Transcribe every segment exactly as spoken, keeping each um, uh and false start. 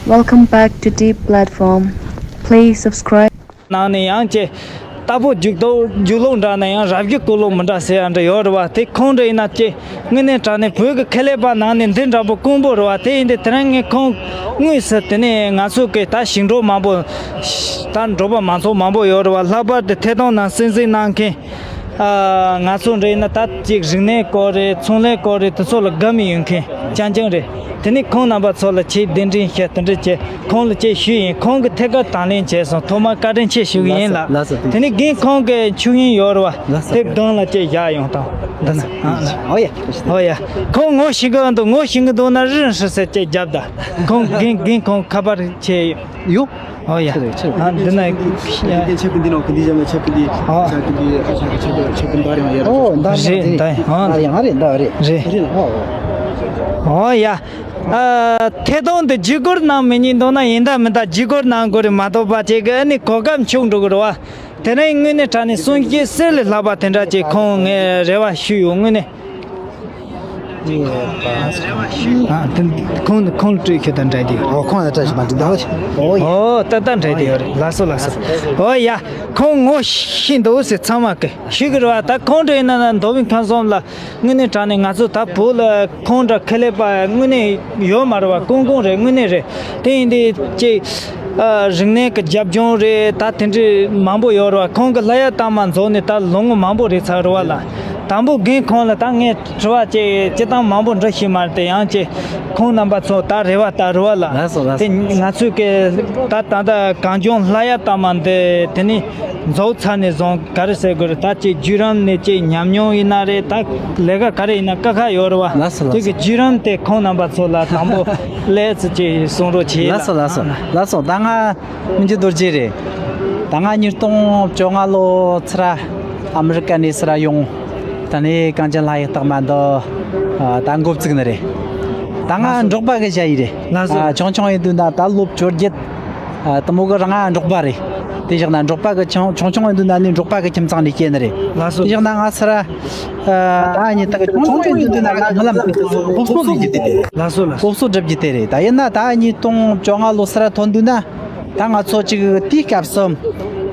Welcome back to Deep Platform. Please subscribe. ནང་ནས་ཡང་ཅེ། རྟ་ཕོ་རྒྱུག་ཐོག་རྒྱུག་ལོག་འདྲ་ན་ཡང་རབ་རྒྱུག་སྐོར་ལོག་མི་འདྲ་ཟེར་ཡང་འདྲ་ཡོད་རེད་བ། དེ་ཁོང་འདྲ་ཡིན་ན་ཅེ། དངོས་གནས་དྲང་གནས་བོད་ཀྱི་ཁེ་ལས་པ་ནང་ནས་འདི་འདྲ་པོ་དཀོན་པོ་རེད་བ། དེ་ཡིན་དུས་དེ་རིང་ངས་ཁོང་དངོས་སུ་དེ་ནས་ང་ཚོ་གི་ད་ཞིང་འབྲོག་མང་པོ། ད་འབྲོག་པ་མང་ཚོགས་མང་པོ་ཡོད་རེད་བ། ལྷག་པར་དུ་ཐད་གཏོང་ནང་གསན་གཟིགས་གནང་མཁན། ཨ། ང་ཚོ་འདྲ་ཡིན་ན་ད་ཅིག་རིག་གནས་སྐོར་རེད། ཚོང་ལས་སྐོར་རེད། དེ་ཚོ་ལ་དགའ་མོས་ཡོད་མཁན་རྐྱང་རྐྱང་རེད། དེ་ནས་ཁོང་རྣམ་པ་ཚོ་ལ་ཆེས་གདན་འདྲེན་བྱས་དེ་འདྲ་བྱས་ཁོང་ལ་ཅིག་ཞུས་ཡིན། ཁོང་གིས་ཐད་ཀར་དང་ལེན་བྱས་སོང་། ཐོག་མར་བཀའ་དྲིན་ཆེ་ཞུ་གི་ཡིན་ལགས། ལགས་སོ། དེ་ནས་རྒན་ཁོང་གི་ཆོས་དབྱིངས་ཡོད་རེད་བ། ལགས་སོ། དེ་སྒང་ལ་ཅིག་བཞག་ཡོང་དང་། འདི་ན། ཨོ་ཡ། ཨོ་ཡ། ཁོང་ངོ་ཤེས་གི་འདུག་ངོ་ཤེས་གི་འདུག་ན་རི་ཧྲི་ཟེར་ཅིག་རྒྱབ་ད། ཁོང་རྒན་རྒན་ཁོང་ཁ་པར་བྱས་ཡོད། ཡོ། ཨོ་ཡ། ཆི་རེད་ཆི་རེད། ཨ། འདི་ན། ཁྱེད་ཁྱེད་ཀྱི་འདི་ནང་གི་འདི་བཞག་ན་ཁྱེད་ཀྱི་འདི། ཨ། ཁྱེད་ཀྱི་འདི་ཨ་ཁྱེད་ཀྱི་ཁྱེད་ཀྱི་ཁྱེད་ཀྱི་འདི་རེད་ཡ། ཨོ་འདི་རེད། འདི་ཨ། འདི་ཡང་རེད། འདི་རེད། རེད། རེད། ཨོ། ཨོ་ཡ། ཨ། ཐད་གཏོང་འདི་བརྒྱུད་སྐུར་གནང་མི་ཉན་འདུག་ན་ཡིན་ད་མིན་ད་བརྒྱུད་སྐུར་གནང་དགོས་རེད་མ་གཏོགས་པ་ཅིག་གི་ཨ་ནི་གོ་སྐབས་འཕྱུགས་འགྲོ་གི་རེད་བ། དེ་རིང་དངོས་གནས་དྲང་གནས་གསུང་སྐྱེལ་གསེར་ལས་ལྷག་པ་དེ་འདྲ་ཅིག་ཁོང་ངས་རེ་བ་ཞུས་ཡོད་དངོས་གནས། ཨ། དེ་ཁོང་ཁོང་ལ་སྤྲོད་ཁྱོད་དང་འདྲ་དེ། ཨོ། ཁོང་ལ་སྤྲད་ཞིག་མ་འདུག་ད། ཨོ་ཡ། ཨོ། ད་ད་འདྲ་དེ་ཡོད་རེད། ལགས་སོ་ལགས་སོ། ཨོ་ཡ། ཁོང་ངོ་ཤེས་འདུག་ཟེར་ཚང་མ་གི་ཤེས་གི་རེད་བ། ད་ཁོང་འདྲ་ཡིན་ན་ན་མདོ་དབུས་ཁམས་གསུམ་ལ་དངོས་གནས་དྲང་གནས་ང་ཚོ་ད་བོད་ལ་ཁོང་འདྲ་ཁེ་ལས་པ་དངོས་གནས་ཡོད་མ་རེད་བ། ཀུན་ཀུན་རེད། དངོས་གནས་རེད། དེ་ཡིན་དུས་ཅིག་ཨ། རིག་གནས་ཀྱི་རྒྱབ་ལྗོངས་རེད། ད་དེ་འདྲའི་མང་པོ་ཡོད་རེད་བ། ཁོང་གི་ལྷ་ཡ་ལྟག་མ་འཛོགས་ནས་ད་ལོ་ངོ་མང་པོ་རེད་ཚར་རེད་བ་ལ། དང་པོ་རྒན་ཁོང་ལ་ད་ངས་དྲི་བ་ཅིག་སྤྱིར་བཏང་མང་པོ་འདྲི་ཤེས་མ་རེད་དེ། ཡང་ཅིག་ཁོང་རྣམ་པ་ཚོ་ད་རེ་བ་ལྟར་རེད་བ་ལ། ལགས་སོ་ལགས་སོ། དེ་ང་ཚོས་ཀྱི་ད་ད་ལྟ་གངས་ལྗོངས་ལྷ་ཡ་ལྟག་མ་འདི་དེ་ནས་འཛོགས་ཚར་ནས་བཟུང་ག་རེ་ཟེར་དགོས་རེད། ད་ཅིག་བརྒྱུད་རིམ་ནས་ཅིག་ཉམས་མྱོང་ཡིན་ན་རེད། ད་ལས་ཀ་ག་རེ་ཡིན་ན་ཀ་ཁ་ཡོད་རེད་བ། ལགས་སོ་ལགས་སོ། དེ་གི་བརྒྱུད་རིམ་དེ་ཁོང་རྣམ་པ་ཚོ་ལ་དང་པོ་ལས་ཚུལ་ཅིག་གསུང་རོགས་བྱེད་ལགས་སོ་ལགས་སོ། ལགས་སོ། ད་ང་མི་འགྱུར་རྡོ་རྗེ་རེད། ད་ང་ཉིས་སྟོང་བཅོ་ལྔ་ལོ་ཚུར་ཨ་མི་རི་ཀ་ནས་ཚུར་ཡོང་། ད་ནས་གངས་ལྗོངས་ལྷ་ཡི་རྟགས་མ་འདི་ཨ་ད་འགོ་བཙུགས་ནི་རེད། ད་ང་འབྲོག་པ་གི་ཞ་ཡི་རེད། ལགས་སོ། ཨ་ཆུང་ཆུང་ཡིན་དུས་ན་ད་ལོ་བཅོ་བརྒྱད། ཨ་དེ་མོ་གི་རང་ང་འབྲོག་པ་རེད། དེ་བཞག་ན་འབྲོག་པ་གི་ཆུང་ཆུང་ཆུང་ཡིན་དུས་ན་ནི་འབྲོག་པ་གི་ཁྱིམ་ཚང་ནས་སྐྱེས་ནི་རེད། ལགས་སོ། དེ་བཞག་ན་ང་ཚུར་ཨ་ད་ཉིད་ད་གི་ཆུང་ཆུང་ཡིན་དུས་ན་ང་ངི་ལམ་སློབ་གསོ་སླེབས་རྒྱུ་དེ་རེད། ལགས་སོ་ལགས་སོ། སློབ་གསོ་སྒྲུབ་རྒྱུ་དེ་རེད། ད་ཡིན་ན་ད་ཉིས་སྟོང་བཅོ་ལྔ་ལོ་ཚུར་ཐོན་དུས་ན། ད་ང་ཚོ་ཅིག་དེའི་སྐབས་སུ་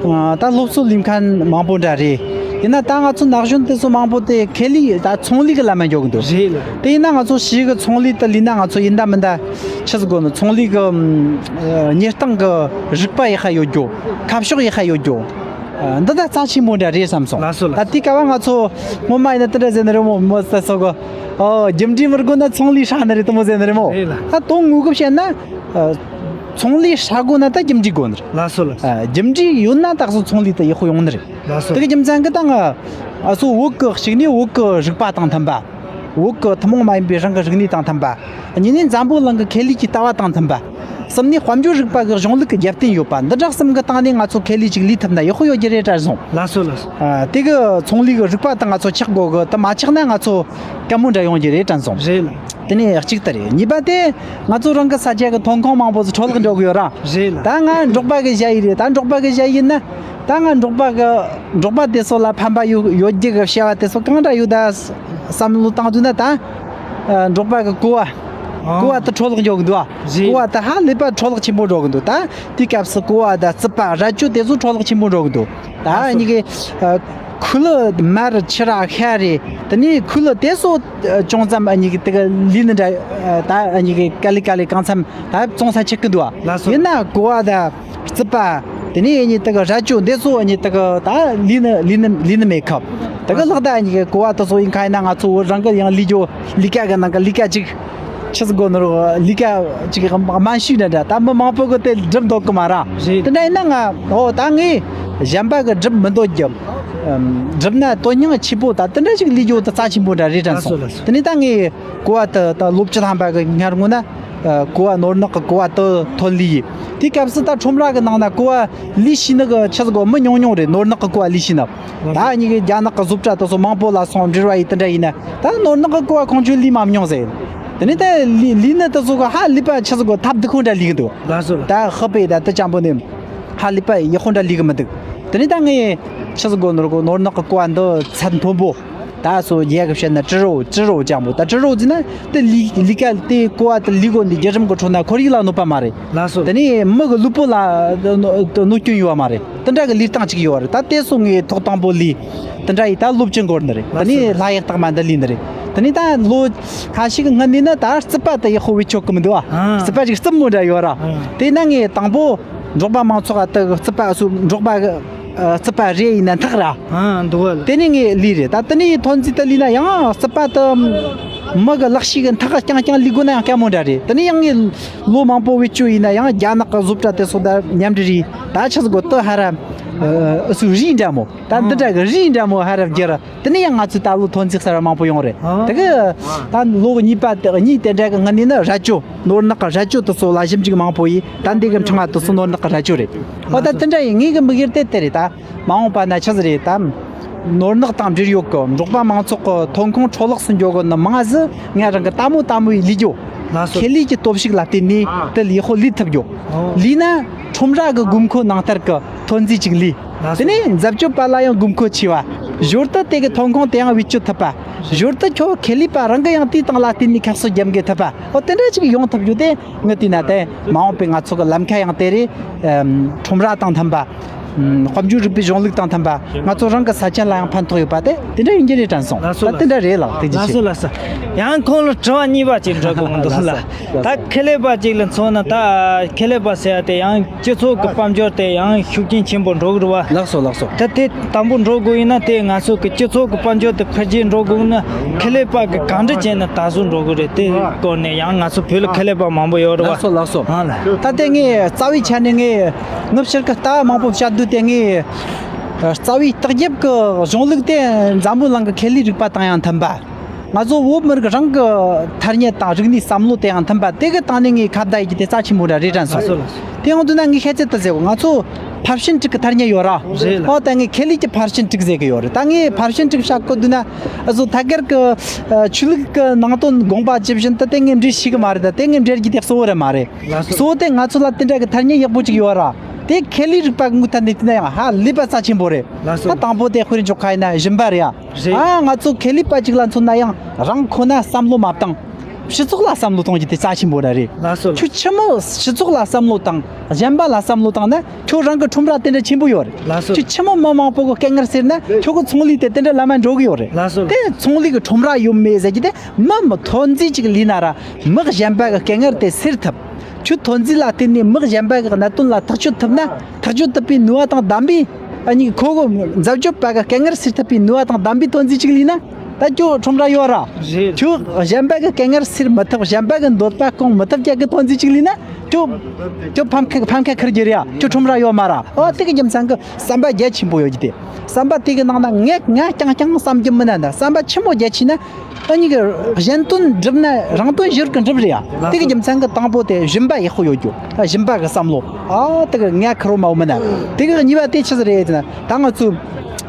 ཨ་ད་སློབ་གསོ་ལེན་མཁན་མང་པོ་འདྲ་རེད། ཡིན་ན་ད་ང་ཚོ་ན་གཞོན་དེ་ཚོ་མང་པོ་དེ་ཁེ་ལས་ད་ཚོང་ལས་ཀྱི་ལམ་མ་འཇོག་གི་འདུག་རེད་ལ། དེ་ཡིན་ན་ང་ཚོ་ཕྱིའི་གི་ཚོང་ལས་དེ་ལས་ན་ང་ཚོ་ཡིན་ད་མིན་ད་ཆི་ཟིག་དགོས་ནི། ཚོང་ལས་གི་ཨ་གཉེར་སྟངས་གི་རིག་པ་ཡག་ཤ་ཡོད་རྒྱུ། ཁ་ཕྱོགས་ཡག་ཤ་ཡོད་རྒྱུ། ཨ་འདི་ད་རྩ་ཆེན་པོ་འདྲ་རེད་བསམ་སོང་། ལགས་སོ་ལགས། ད་དེའི་སྐབས་ང་ཚོ་སྔོན་མ་ཡིན་ན་དེ་འདྲ་ཟེར་ནི་རེད་མོ། མོ་ཟེར་སོ་གི། ཨོ་རྒྱུ་འབྲས་མི་དགོས་ན་ཚོང་ལས་ཧྲ་ནི་རེད་དེ་མོ་ཟེར་ནི་རེད་མོ། རེད་ལ། ད་དོན་དངོས་གི་བཤད་ན། ཨ་ཚོང་ལས་ཧྲ་དགོས་ན་ད་རྒྱུ་འབྲས་དགོས་ནི་རེད། ལགས་སོ་ལགས་སོ། ཨ་རྒྱུ་འབྲས་ཡོད་ན་ད་གཟོད་ཚོང་ལས་ད་ཡག་པོ་ཡོང་ནི་རེད། ལགས་སོ། དེ་གི་རྒྱུ་མཚན་གི་ད་ང་ཨ་སོ་བོད་གི་གཅིག་ནས་བོད་གི་རིག་པ་དང་མཐུན་པ། བོད་གི་ཐུན་མོང་མ་ཡིན་པའི་རང་གི་རིག་གནས་དང་མཐུན་པ། གཉིས་ནས་འཛམ་བུ་གླིང་གི་ཁེ་ལས་ཀྱི་ལྟ་བ་དང་མཐུན་པ། གསུམ་ནས་དཔལ་འབྱོར་རིག་པ་གི་གཞུང་ལུགས་ཀྱི་རྒྱབ་རྟེན་ཡོད་པ། འདི་འདྲ་གསུམ་གི་སྟེང་ནས་ང་ཚོ་ཁེ་ལས་ཅིག་ལས་ཐུབ་ན་ཡག་པོ་ཡོད་རྒྱུ་རེད་དྲན་སོང་། ལགས་སོ་ལགས་སོ། ཨ་དེ་གི་ཚོང་ལས་གི་རིག་པ་དང་ང་ཚོ་ཆགས་དགོས་གི། དེ་མ་ཆགས་ན་ང་ཚོ་དཀའ་མོ་འདྲ་ཡོང་རྒྱུ་རེད་དྲན་སོང་། རེད་ལ། དེ་ནས་གཅིག་དེ་རེད། གཉིས་པ་དེ་ང་ཚོ་རང་གི་ས་ཆ་གི་ཐོན་ཁུངས་མང་པོ་ཚོ་འཕྲོ་བརླག་འགྲོ་གི་ཡོད་ར། རེད་ལ། ད་ང་འབྲོག་པ་གི་ཞ་ཡི་རེད། ད་འབྲོག་པ་གི་ཞ་ཡི་ན་ད་ང་འབྲོག་པ་གི་འབྲོག་པ་དེ་ཚོ་ལ་ཕན་པ་ཡོད་ཡོད་རྒྱུ་གི་བྱ་བ་དེ་ཚོ་གང་འདྲ་ཡོད་ད་བསམ་བློ་བཏང་དུས་ན་ད་ཨ་འབྲོག་པ་གི་ཀོ་བ། ཨ། ཀོ་བ་དེ་འཕྲོ་བརླག་འགྲོ་གི་འདུག་ཨ། རེད། ཀོ་བ་དེ་ཧ་ལས་པ་འཕྲོ་བརླག་ཆེན་པོ་འགྲོ་གི་འདུག་ད་དེའི་སྐབས་སུ་ཀོ་བ་དང་རྩིད་པ་ར་ཅོ་དེ་ཚོ་འཕྲོ་བརླག་ཆེན་པོ་འགྲོ་གི་འདུག་ད་ཨ་ནི་གི་ཨ་ཁུ་ལུ་མར་ཕྱུར་ར་ཤ་རེད། དེ་ནས་ཁུ་ལུ་དེ་ཚོ་ཨ་ཅུང་ཙམ་ཨ་ནི་གི་དེ་གི་ལུས་ནི་འདྲ། ཨ་ད་ཨ་ནི་གི་ག་ལེ་ག་ལེ་གང་འཚམ་ད་བཙོང་ས་ཆགས་ཀི་འདུག་ཨ། ལགས་སོ། ཡིན་ན་ཀོ་བ་དང་རྩིད་པ། དེ་ནས་ཨ་ནི་དེ་གི་ར་ཅོ་འདི་ཚོ་ཨ་ནི་དེ་གི་ད་ལུས་ནི་ལུས་ནི་ལུས་ནི་མེད་ཁབ། དེ་གི་ལག་ད་ཨ་ནི་གི་ཀོ་བ་དེ་ཚོ་ཡིན་ཁ་ཡིན་ན་ང་ཚོ་བོད་རང་གི་ཡང་ལུས་རྒྱུ་ལུས་ཀ་གི་ནང་གི་ལུས་ཀ་ཅིག་ཆི་ཟིག་གོ་ནོར་ལི་ཀ་ཅིག་དམན་ཤོས་ན་འདྲ། ད་མི་མང་པོ་གི་དེ་སྒྲུབ་འདོད་གི་མ་ར། རེད། དེ་འདྲ་ཡིན་ན་ང་ཨོ་ད་ངས་གཞན་པ་གི་སྒྲུབ་མི་འདོད་རྒྱུ། ཨམ་སྒྲུབ་ན་དོན་སྙིང་ཆེ་པོ་ད་དེ་འདྲ་ཞིག་ལས་རྒྱུ་དེ་རྩ་ཆེན་པོ་འདྲ་རེད་དྲན་སོང་། ལགས་སོ་ལགས་སོ། དེ་ནས་ད་ངས་གོ་བ་དེ་ད་ལོ་བཅུ་ཐམ་པ་གི་སྔར་སྔོན་ན་ཨ་གོ་བ་ནོར་ནག་གི་གོ་བ་དེ་ཐོན་ལི་ཡི། དེའི་སྐབས་སུ་ད་ཁྲོམ་ར་གི་ནང་ན་གོ་བ་ལས་ཤེས་ནི་གི་ཆི་ཟིག་གོ་མི་ཉུང་ཉུང་རེད། ནོར་ནག་གི་གོ་བ་ལས་ཤེས་ནི། ད་ཉིད་ཀྱི་རྒྱ་ནག་གི་བཟོ་གྲྭ་དེ་ཚོ་མང་པོ་ལ་སོང་འབྲེལ་བ་ཡིས་དེ་འདྲ་ཡིན་ན། ད་ནོར་ནག་གི་གོ་བ་ཁོང་ཚོས་ལས་མ་མྱོང་ཟེར། དེ་ནས་ད་ལས་ལས་ནི་དེ་ཚོ་གི་ཧ་ལས་པ་ཆི་ཟིག་གོ་ཐབས་སྡུག་ཁོ་འདྲ་ལས་གི་འདུག་ལགས་སོ་ལགས། ད་ཧི་པའི་ད་དེ་ཅང་པོ་ནི་ཧ་ལས་པ་ཡག་ཁོ་འདྲ་ལས་གི་མི་འདུག་དེ་ནས་ད་ངས་ཆི་ཟིག་གོ་ནོར་གོ་ནོར་ནག་གི་གོ་བ་འདི་ཚད་མཐོན་པོ། ད་སོ་རྒྱ་གི་བཤད་ན་ཀྲི་རོ་ཀྲི་རོ་ཅང་པོ། ད་ཀྲི་རོ་ཟེར་ན་དེ་ལི་ལི་ཀ་དེ་ཀོ་བ་དེ་ལི་གོ་འདི་རྒྱལ་རིམ་གི་ཁྲོད་ན་ཁོར་ཡུག་ལ་གནོད་པ་མ་རེད། ལགས་སོ། དེ་ནས་མི་གི་ལུས་པོ་ལ་གནོད་སྐྱོན་ཡོད་མ་རེད། དེ་འདྲ་གི་ལུས་སྟངས་ཅིག་ཡོད་རེད། ད་དེ་སོ་ངས་ཐོག་དང་པོ་ལུས་དེ་འདྲ་ཡིས་ད་ལོ་བཅུ་འགོར་ནི་རེད། དེ་ནས་ལྷ་ཡག་རྟགས་མ་འདི་ལུས་ནི་རེད། དེ་ནས་ད་ལོ་ཁ་ཤས་ཀྱི་སྔོན་ནས་ནི་ད་རྩིད་པ་དེ་ཡག་པོ་བེད་སྤྱོད་གི་མི་འདུག་ཨ། རྩིད་པ་ཅིག་རྩིབ་མོ་འདྲ་ཡོད་ར། དེ་ན་ངས་དང་པོ་འབྲོག་པ་མང་ཚོགས་ཨ་ད་རྩིད་པ་སུ་འབྲོག་པ་གི་རྩིད་པ་རེ་ཡིན་ན་འཐག་ར། ཨ་འདུག་བ་ལ། དེ་ནས་ངས་ལུས་རེད། ད་དེ་ནས་ཐོན་རྫས་དེ་ལུས་ན་ཡང་རྩིད་པ་དེ་མི་གི་ལག་ཤེས་གི་འཐག་རྐྱང་རྐྱང་ལུས་དགོས་ན་ཡང་དཀའ་མོ་འདྲ་རེད། དེ་ནས་ཡང་ངས་ལོ་མང་པོ་བེད་སྤྱོད་ཡིན་ན་ཡང་རྒྱ་ནག་གི་བཟོ་གྲྭ་དེ་སོགས་དང་མཉམ་འབྲེལ་རེད། ད་ཆི་ཟིག་གོ་དེ་ཧ་ར་ཨ་སུ་རིས་འདྲ་མོ། ད་འདི་འདྲ་གི་རིས་འདྲ་མོ་ཧ་ར་བརྒྱབ་ར། དེ་ནས་ཡང་ང་ཚོས་ད་ལོ་ཐོན་རྫས་གསར་བ་མང་པོ་ཡོང་རེད། དེ་གི་ད་ལོ་གཉིས་པ་དེ་གཉིས་དེ་འདྲ་གི་སྔོན་ནས་ནི་ར་ཅོ་ནོར་ནག་གི་ར་ཅོ་དེ་ཚོ་ལ་ཞིབ་འཇུག་མང་པོ་ཡིས། ད་འདི་གི་ཕྲེང་བ་དེ་ཚོ་ནོར་ནག་གི་ར་ཅོ་རེད། འོ་ད་དེ་འདྲ་ཡིན། ངེད་གི་དམིགས་ཡུལ་དེ་དེ་རེད། ད་མ་འོངས་པ་ན་ཆི་ཟིག་རེད། ད་ནོར་ནག་དང་འབྲེལ་ཡོད་གི་འབྲོག་པ་མང་ཚོགས་གི་ཐོན་ཁུངས་འཕྲོ་བརླག་སུ་འགྱོ་གི་ནི་མང་ཟིག་ང་རང་གི་ལྟད་མོ་ལྟད་མོ་ཡི་ལུས་རྒྱུ། ལགས་སོ། ཁེ་ལས་ཀྱི་སྟོབས་ཤུགས་ལ་བརྟེན་ནས་དེ་ལས་ཧོ་ལུས་ཐུབ་རྒྱུ། ལུས་ན་ཁྲོམ་ར་གི་དགོས་མཁོ་ནང་ལྟར་གི་ཐོན་རྫས་ཅིག་ལུས། དེ་ནས་འཛད་སྤྱོད་པ་ལ་ཡང་དགོས་མཁོ་ཆེ་བ། ཞོར་དུ་དེ་གི་ཐོན་ཁུངས་དེ་ཡང་བེད་སྤྱོད་ཐུབ་པ། ཞོར་དུ་ཁྱོད་ཁེ་ལས་པ་རང་གི་ཡང་དེའི་སྟེང་ལ་བརྟེན་ནས་ཁ་གསོ་རྒྱབ་འགེལ་ཐུབ་པ། འོ་དེ་འདྲ་ཅིག་ཡོང་ཐུབ་རྒྱུ་དེ་ངས་བལྟས་ན་དེ་མ་འོངས་པའི་ང་ཚོ་གི་ལམ་ཁ་ཡང་དེ་རེད། ཁྲོམ་ར་དང་མཐུན་པ། དཔལ་འབྱོར་རིག་པའི་གཞུང་ལུགས་དང་མཐུན་པ། ང་ཚོ་རང་གི་ས་ཆ་ལ་ཡང་ཕན་ཐོགས་ཡོད་པ་དེ་དེ་འདྲ་ཡིན་གྱི་རེད་དྲན་སོང་། ལགས་སོ། ད་དེ་འདྲ་རེད་ལགས། དེ་ཅི་ལགས་སོ་ཆེ། ལགས་སོ། ཡང་ཁོང་ལ་དྲི་བ་གཉིས་པ་ཅིག་འདྲི་དགོས་འདུག་ལགས། ད་ཁེ་ལས་པ་ཅིག་ལ་མཚོན་ན། ད་ཁེ་ལས་པ་ཟེར་ཡ་དེ་ཡང་སྤྱི་ཚོགས་ཀྱི་དཔལ་འབྱོར་དེ་ཡང་ཤུགས་རྐྱེན་ཆེན་པོ་འགྲོ་གི་རེད་བ། ལགས་སོ་ལགས་སོ། ད་དེ་དང་པོ་འགྲོ་དགོས་ཡིན་ན་དེ་ང་ཚོ་གི་སྤྱི་ཚོགས་ཀྱི་དཔལ་འབྱོར་དེ་འཕེལ་རྒྱས་འགྲོ་དགོས་ན་ཁེ་ལས་པ་གི་གང་འདྲ་བྱས་ན་དར་སྲོལ་འགྲོ་གི་རེད། དེ་སྐོར་ནས་ཡང་ང་ཚོ་བོད་ལ་ཁེ་ལས་པ་མང་པོ་ཡོད་རེད་བ། ལགས་སོ་ལགས་སོ། ཨ་ལ། ད་དེ་ངས་རྩ་བའི་ཆ་ནས་ངས་ངའི་ཕྱིར་གི་ལྟ་བ་མང་པོ་བཤད་དུས་དེ་ངས་རྩ་བའི་ལྟག་རྒྱབ་ཀྱི་གཞུང་ལུགས་དེ་འཛམ་བུ་གླིང་གི་ཁེ་ལས་རིག་པ་དང་ཡང་མཐུན་པ། ང་ཚོ་བོད་མི་རིགས་རང་གི་ཐ་སྙད་དང་རིག་གནས་བསམ་བློ་དེ་ཡང་མཐུན་པ། དེ་གི་སྟེང་ནས་ངས་ཁ་བརྡ་ཡེད་རྒྱུ་དེ་རྩ་ཆེན་པོ་འདྲ་རེད་དྲན་སོང་། ལགས་སོ་ལགས་སོ། དེ་ཡོང་དུས་ན་ངས་ཤེས་ཚད་དུ་ཟེར་གོ། ང་ཚོ་ཕར་ཕྱིན་དྲུག་གི་ཐ་སྙད་ཡོད་ར། རེད་ལགས། ཨོ་ད་ངས་ཁེ་ལས་ཀྱི་ཕར་ཕྱིན་དྲུག་ཟེར་གི་ཡོད་རེད། ད་ངས་ཕར་ཕྱིན་དྲུག་བཤད་གོ་དུས་ན་ཨ་ཟོ་ཐད་ཀར་གི་ཆོས་ལུགས་ཀྱི་ནང་དོན་དགོངས་པ་ཇི་བཞིན་དུ་དེ་ངས་འགྲེལ་ཤེས་གི་མ་རེད། ད་དེ་ངས་འགྲེལ་རྒྱུ་དེ་གཙོ་བོ་རེད་མ་རེད། ལགས་སོ། གཙོ་བོ་དེ་ང་ཚོ་ལ་དེ་འདྲ་གི་ཐ་སྙད་ཡག་པོ་ཅིག་ཡོད་ར། དེ་ཁེ་ལས་རིག་པ་གི་ངོས་ཐད་ནས་བལྟས་ན་ཡང་ཧ་ལས་པ་རྩ་ཆེན་པོ་རེད། ལགས་སོ། ད་དང་པོ་དེ་དཔེར་འཇོག་ཁ་ཡིན་ན་ཞིམ་པ་རེད་ཡ། རེད། ཨ་ང་ཚོ་ཁེ་ལས་པ་ཅིག་ལ་མཚོན་ན་ཡང་རང་ཁོ་ན་བསམ་བློ་མ་བཏང་། སྤྱི་ཚོགས་ལ་བསམ་བློ་གཏོང་རྒྱུ་དེ་རྩ་ཆེན་པོ་ར་རེད། ལགས་སོ། ཁྱོད་ཆི་མོ་སྤྱི་ཚོགས་ལ་བསམ་བློ་བཏང་། གཞན་པ་ལ་བསམ་བློ་བཏང་ན་ཁྱོད་རང་གི་ཁྲོམ་ར་དེ་འདྲ་ཆེན་པོ་ཡོད་རེད། ལགས་སོ། ཁྱོད་ཆི་མོ་མི་མང་པོ་གི་སྐད་ངར་སེལ་ན་ཁྱོད་གི་ཚོང་ལས་དེ་དེ་འདྲ་ལམ་མ་འགྲོ་གི་ཡོད་རེད། ལགས་སོ། དེ་ཚོང་ལས་གི་ཁྲོམ་ར་ཡོད་མེད་ཟེར་རྒྱུ་དེ་མི་མི་ཐོན་རྫས་ཅིག་ལས་ན་ར་མི་གཞན་པ་གི་སྐད་ངར་དེ་སེལ་ཐུབ། ཁྱོད་ཐོན་རྫས་ལ་བརྟེན་ནས་མི་གཞན་པ་གི་གནད་དོན་ལ་ཐག་གཅོད་ཐུབ་ན། ཐག་གཅོད་ཐུབ་པའི་ནུས་པ་དང་ལྡན་པའི་ཨ་ནི་ཁོ་གི་འཛད་སྤྱོད་པ་གི་སྐད་ངར་སེལ་ཐུབ་པའི་ནུས་པ་དང་ལྡན་པའི་ཐོན་རྫས་ཅིག་ལས་ན་ད་ཁྱོད་ཁྲོམ་ར་ཡོད་ར། རེད། ཁྱོད་གཞན་པ་གི་སྐད་ངར་སེལ་མི་ཐུབ། གཞན་པ་གི་འདོད་པ་སྐོང་མི་ཐུབ་ཀྱི་གི་ཐོན་རྫས་ཅིག་ལས་ན་ཁྱོད་ཁྱོད་ཕམ་ཁ་ཕམ་ཁ་ཁུར་རྒྱུ་རེད་ཡ། ཁྱོད་ཁྲོམ་ར་ཡོད་མ་ར། ཨོ་དེ་གི་རྒྱུ་མཚན་གི་བསམ་པ་རྒྱ་ཆེན་པོ་ཡོད་ཀྱི་དེ། བསམ་པ་དེ་གི་ནང་ན་ངས་ང་རྐྱང་རྐྱང་བསམ་རྒྱུ་མིན་ན་འདི་བསམ་པ་ཆེན་མོ་རྒྱ་ཆེ་ན། ཨ་ནི་གི་གཞན་དོན་འགྲུབ་ན་རང་དོན་གཞིར་གི་འགྲུབ་རེད་ཡ། དེ་གི་རྒྱུ་མཚན་གི་དང་པོ་དེ་སྦྱིན་པ་ཡག་པོ་ཡོད་རྒྱུ། ཨ་སྦྱིན་པ་གི་བསམ་བློ། ཨ་དེ་གི་ངས་ཁེར་རོ་མ་འོ་མིན་ན། དེ་གི་གཉིས་པ་དེ་ཆི་ཟིག་རེད་ཟེར་ན་ད་ང་ཚོ་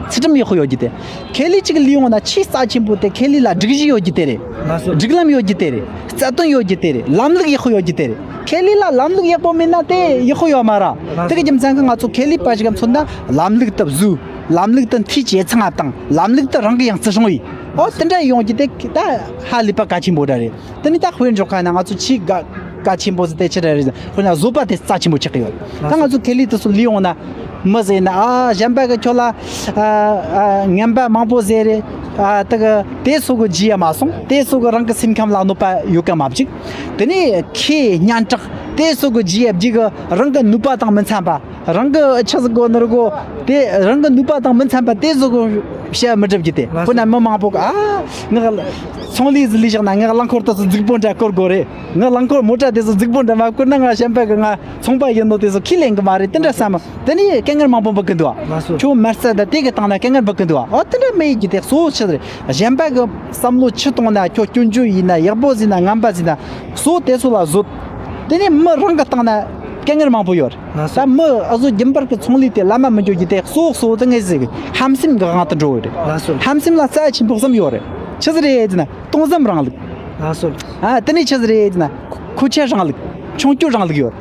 ཚུལ་ཁྲིམས་ཡག་པོ་ཡོད་རྒྱུ་དེ། ཁེ་ལས་ཅིག་ལས་ཡོང་ན་ཆེས་རྩ་ཆེན་པོ་དེ་ཁེ་ལས་ལ་སྒྲིག་གཞི་ཡོད་རྒྱུ་དེ་རེད། ལགས་སོ། སྒྲིག་ལམ་ཡོད་རྒྱུ་དེ་རེད། རྩ་དོན་ཡོད་རྒྱུ་དེ་རེད། ལམ་ལུགས་ཡག་པོ་ཡོད་རྒྱུ་དེ་རེད། ཁེ་ལས་ལ་ལམ་ལུགས་ཡག་པོ་མེད་ན་དེ་ཡག་པོ་ཡོད་མ་ར། དེ་གི་རྒྱུ་མཚན་གི་ང་ཚོ་ཁེ་ལས་པ་ཞིག་ག་མཚོན་ན་ལམ་ལུགས་དེ་བཟོས། ལམ་ལུགས་དེ་འཐུས་ཇེ་ཚང་ང་བཏང་། ལམ་ལུགས་དེ་རང་གི་ཡང་བརྩི་སྲུང་ཡིན། ཨོ་དེ་འདྲ་ཡོང་རྒྱུ་དེ་ད་ཧ་ལས་པ་གལ་ཆེན་པོ་འདྲ་རེད། དེ་ནི་ད་དཔེར་འཇོག་ཁ་ན་ང་ཚོ་ཆེས་གལ་གལ་ཆེན་པོ་ཟེར་དེ་ཆི་འདྲ་རེད། དཔེར་ན་བཟོད་པ་དེ་རྩ་ཆེན་པོ་ཆགས་ཀྱི་ཡོད། ད་ང་ཚོ་ཁེ་ལས་དེ་ཚོ་ལས་ཡོང་ན་མི་ཟེར་ན་ཨ་གཞན་པ་གི་ཁྱོད་ལ་ཨ་ཨ་ངན་པ་མང་པོ་ཟེར་རེད། ཨ་དེ་གི་དེ་སོ་གི་རྗེས་ཡ་མ་སོང་། དེ་སོ་གི་རང་གི་སེམས་ཁམས་ལ་གནོད་པ་ཡོད་ག་མ་བཅུག། དེ་ནས་ཁེ་སྙན་གྲགས་དེ་སོ་གི་རྗེས་ཡ་བརྒྱུད་གི་རང་གི་ནུས་པ་དང་མི་འཚམ་པ། རང་གི་ཆི་ཟིག་གོ་ནོར་གོ་དེ་རང་གི་ནུས་པ་དང་མི་འཚམ་པ་དེ་ཟིག་གོ་བཤད་མི་སྒྲུབ་རྒྱུ་དེ། ལགས་སོ། དཔེར་ན་མི་མང་པོ་གི་ཨ་ངག་ཚོང་ལས་ཟིག་ལས་བཞག་ན་ངག་རླངས་འཁོར་དེ་ཚོ་རྫིག་པོ་འདྲ་བསྐོར་དགོས་རེད། ངག་རླངས་འཁོར་མོ་ཊ་དེ་ཚོ་རྫིག་པོ་འདྲ་མ་བསྐོར་ན་ང་གཞན་པ་གི་ང་ཚོང་པ་ཡིན་ནོ་དེ་ཚོ་ཁས་ལེན་གི་མ་རེད། དེ་འདྲ་བསམ། དེ་ནས་སྐད་ངར་མང་པོ་འབུད་གི་འདུག་ཨ། ལགས་སོ། ཁྱོད་མ་རྩ་ད་དེ་གི་སྟེང་ན་སྐད་ངར་འབུད་གི་འདུག་ཨ། ཨོ་དེ་འདྲ་མི་ཡིན་གྱི་དེ་གཙོ་བོ་ཆི་རེད། གཞན་པ་གི་བསམ་བློ་ཆི་གཏོང་ན་ཁྱོད་སྐྱོན་བརྗོད་ཡིན་ན་ཡག་པོ་ཟིན་ན་ངན་པ་ཟིན་ན་གཙོ་བོ་དེ་ཚོ་ལ་བཟོད། དེ་ནས་མི་རང་གི་སྟེང་ན་སྐད་ངར་མང་པོ་ཡོད། ལགས་སོ། ད་མི་ཨ་ཟོ་རྒྱུན་པར་གི་ཚོང་ལས་དེ་ལམ་མ་མི་འགྱོ་རྒྱུ་དེ་གཙོ་བོ་གཙོ་བོ་དེ་ངས་ཟེར་གི་ཧམ་སེམས་གི་དབང་དུ་འགྲོ་གི་རེད། ལགས་སོ། ཧམ་སེམས་ལ་རྩ་ཆེན་པོ་གསུམ་ཡོད་རེད། ཆི་ཟིག་རེད་ཟེར་ན་སྟོང་བསམ་རིང་ལུགས། ལགས་སོ། ཨ་དེ་ནས་ཆི་ཟིག་རེད་ཟེར་ན་མཁོ་ཆས་རིང་ལུགས། མཆོང་སྐྱོད་རིང་ལུགས་ཡོད།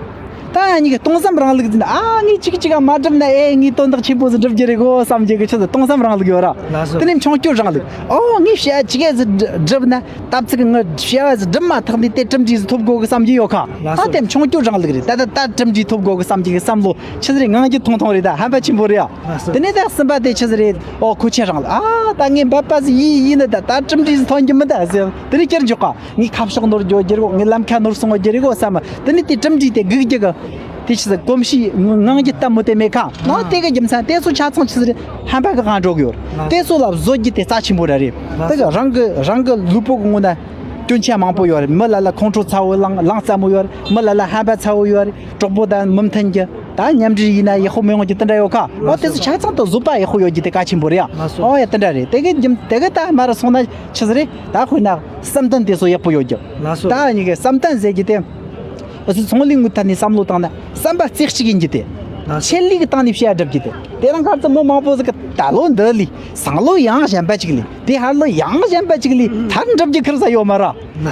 ད་ཡང་གཉིས་ཀ་སྟོང་བསམ་རིང་ལུགས་ཟེར་ན། ཨ་ངས་གཅིག་གཅིག་ག་མ་བསྒྲུབས་ན། ཨེ་ངས་དོན་དག་ཆེན་པོ་ཟིག་སྒྲུབ་རྒྱུ་རེད་གོ་བསམ་རྒྱུ་གི་ཆི་ཟེར་སྟོང་བསམ་རིང་ལུགས་ཡོད་ར། ལགས་སོ། དེ་ནས་མཆོང་སྐྱོད་རིང་ལུགས། ཨོ་ངས་བྱ་ཅི་ག་ཟིག་སྒྲུབ་ན། ད་ཚིག་ངས་བྱ་བ་ཟིག་སྒྲུབ་མ་ཐག་ནས་དེ་གྲུབ་འབྲས་ཟིག་ཐོབ་དགོ་གི་བསམ་རྒྱུ་ཡོད་ཁ། ལགས་སོ། ད་དེ་མཆོང་སྐྱོད་རིང་ལུགས་རེད། ད་ད་ད་གྲུབ་འབྲས་ཐོབ་དགོ་གི་བསམ་རྒྱུ་གི་བསམ་བློ་ཆི་ཟིག་རེད། ངང་རྒྱུད་ཐུང་ཐུང་རེད། ད་ཧམ་པ་ཆེན་པོ་རེད་ཡ། ལགས་སོ། དེ་ནས་ད་གསུམ་པ་དེ་ཆི་ཟིག་རེད། ཨོ་མཁོ་ཆེ་རིང་ལུགས། ཨ་ད་ངས་འབད་པ་ཟིག་ཡིན་ཡིན་ན་ད་ད་གྲུབ་འབྲས་ཟིག་ཐོན་རྒྱུ་མིན་ད་ཟེར། དེ་ནས་ཁྱེར་འཇོག་ག། ངས་ཁ་ཕྱོགས་ནོར་འགྱོ་རྒྱུ་རེད་གོ། ངས་ལམ་ཁ་ནོར་སོང་བ་རྒྱུ་རེད་གོ་བསམ། དེ་ནས་དེ་གྲུབ་འབྲས་དེ་སྒུག་རྒྱུ་གི་དེ་ཆི་ཟིག་གོམས་གཤིས་ངང་རྒྱུད་ལྟད་མོ་དེ་མེད་ཁ། ནང་དེ་གི་རྒྱུ་མཚན་དེ་ཚོ་ཆ་ཚང་ཆི་ཟིག་རེད། ཧམ་པ་གི་སྒང་འགྲོ་གི་ཡོད་རེད། དེ་ཚོ་ལ་བཟོད་རྒྱུ་དེ་རྩ་ཆེན་པོ་ར་རེད། དེ་གི་རང་གི་རང་གི་ལུས་པོ་གི་ངོ་ན་སྐྱོན་ཆ་མང་པོ་ཡོད་རེད། མི་ལ་ལ་ཁོང་ཁྲོ་ཚ་བོ་ལངས་ལངས་ཚ་མོ་ཡོད་རེད། མི་ལ་ལ་ཧམ་པ་ཚ་བོ་ཡོད་རེད། གྲོགས་པོ་དང་མི་མཐུན་རྒྱུ། ད་མཉམ་འབྲེལ་ཡིན་ན་ཡག་པོ་མི་ཡོང་རྒྱུ་དེ་འདྲ་ཡོད་ཁ། ཨོ་དེ་ཚོ་ཆ་ཚང་དུ་བཟོད་པ་ཡག་པོ་ཡོད་རྒྱུ་དེ་གལ་ཆེན་པོ་རེད་ཡ། ལགས་སོ། ཨོ་ཡ་དེ་འདྲ་རེད། དེ་གི་རྒྱུ་དེ་གི་ད་མར་སོང་ན་ཆི་ཟིག་རེད། ད་དཔེར་ན་བསམ་གཏན་དེ་ཚོ་ཡག་པོ་ཡོད་རྒྱུ། ལགས་སོ། ད་ཡིན་གི་བསམ་གཏན་ཟེར་རྒྱུ་དེ། འུ་ཚོ་ཚོང་ལས་ངོས་ཐད་ནས་བསམ་བློ་བཏང་ན་བསམ་པ་རྩེ་གཅིག་ཡིན་རྒྱུ་དེ། ཆེད་ལས་ཀྱི་སྟེང་ནས་བཤད་སྒྲུབ་རྒྱུ་དེ། དེ་རིང་ཁ་ཚ་མི་མང་པོ་ཟིག་གི་ད་ལོ་འདི་ལས་སང་ལོ་ཡང་གཞན་པ་ཅིག་ལས། དེ་ཧར་ལོ་ཡང་གཞན་པ་ཅིག་ལས། མཐར་འགྲུབ་རྒྱུ་ཁེར་ས་ཡོད་མ་ར།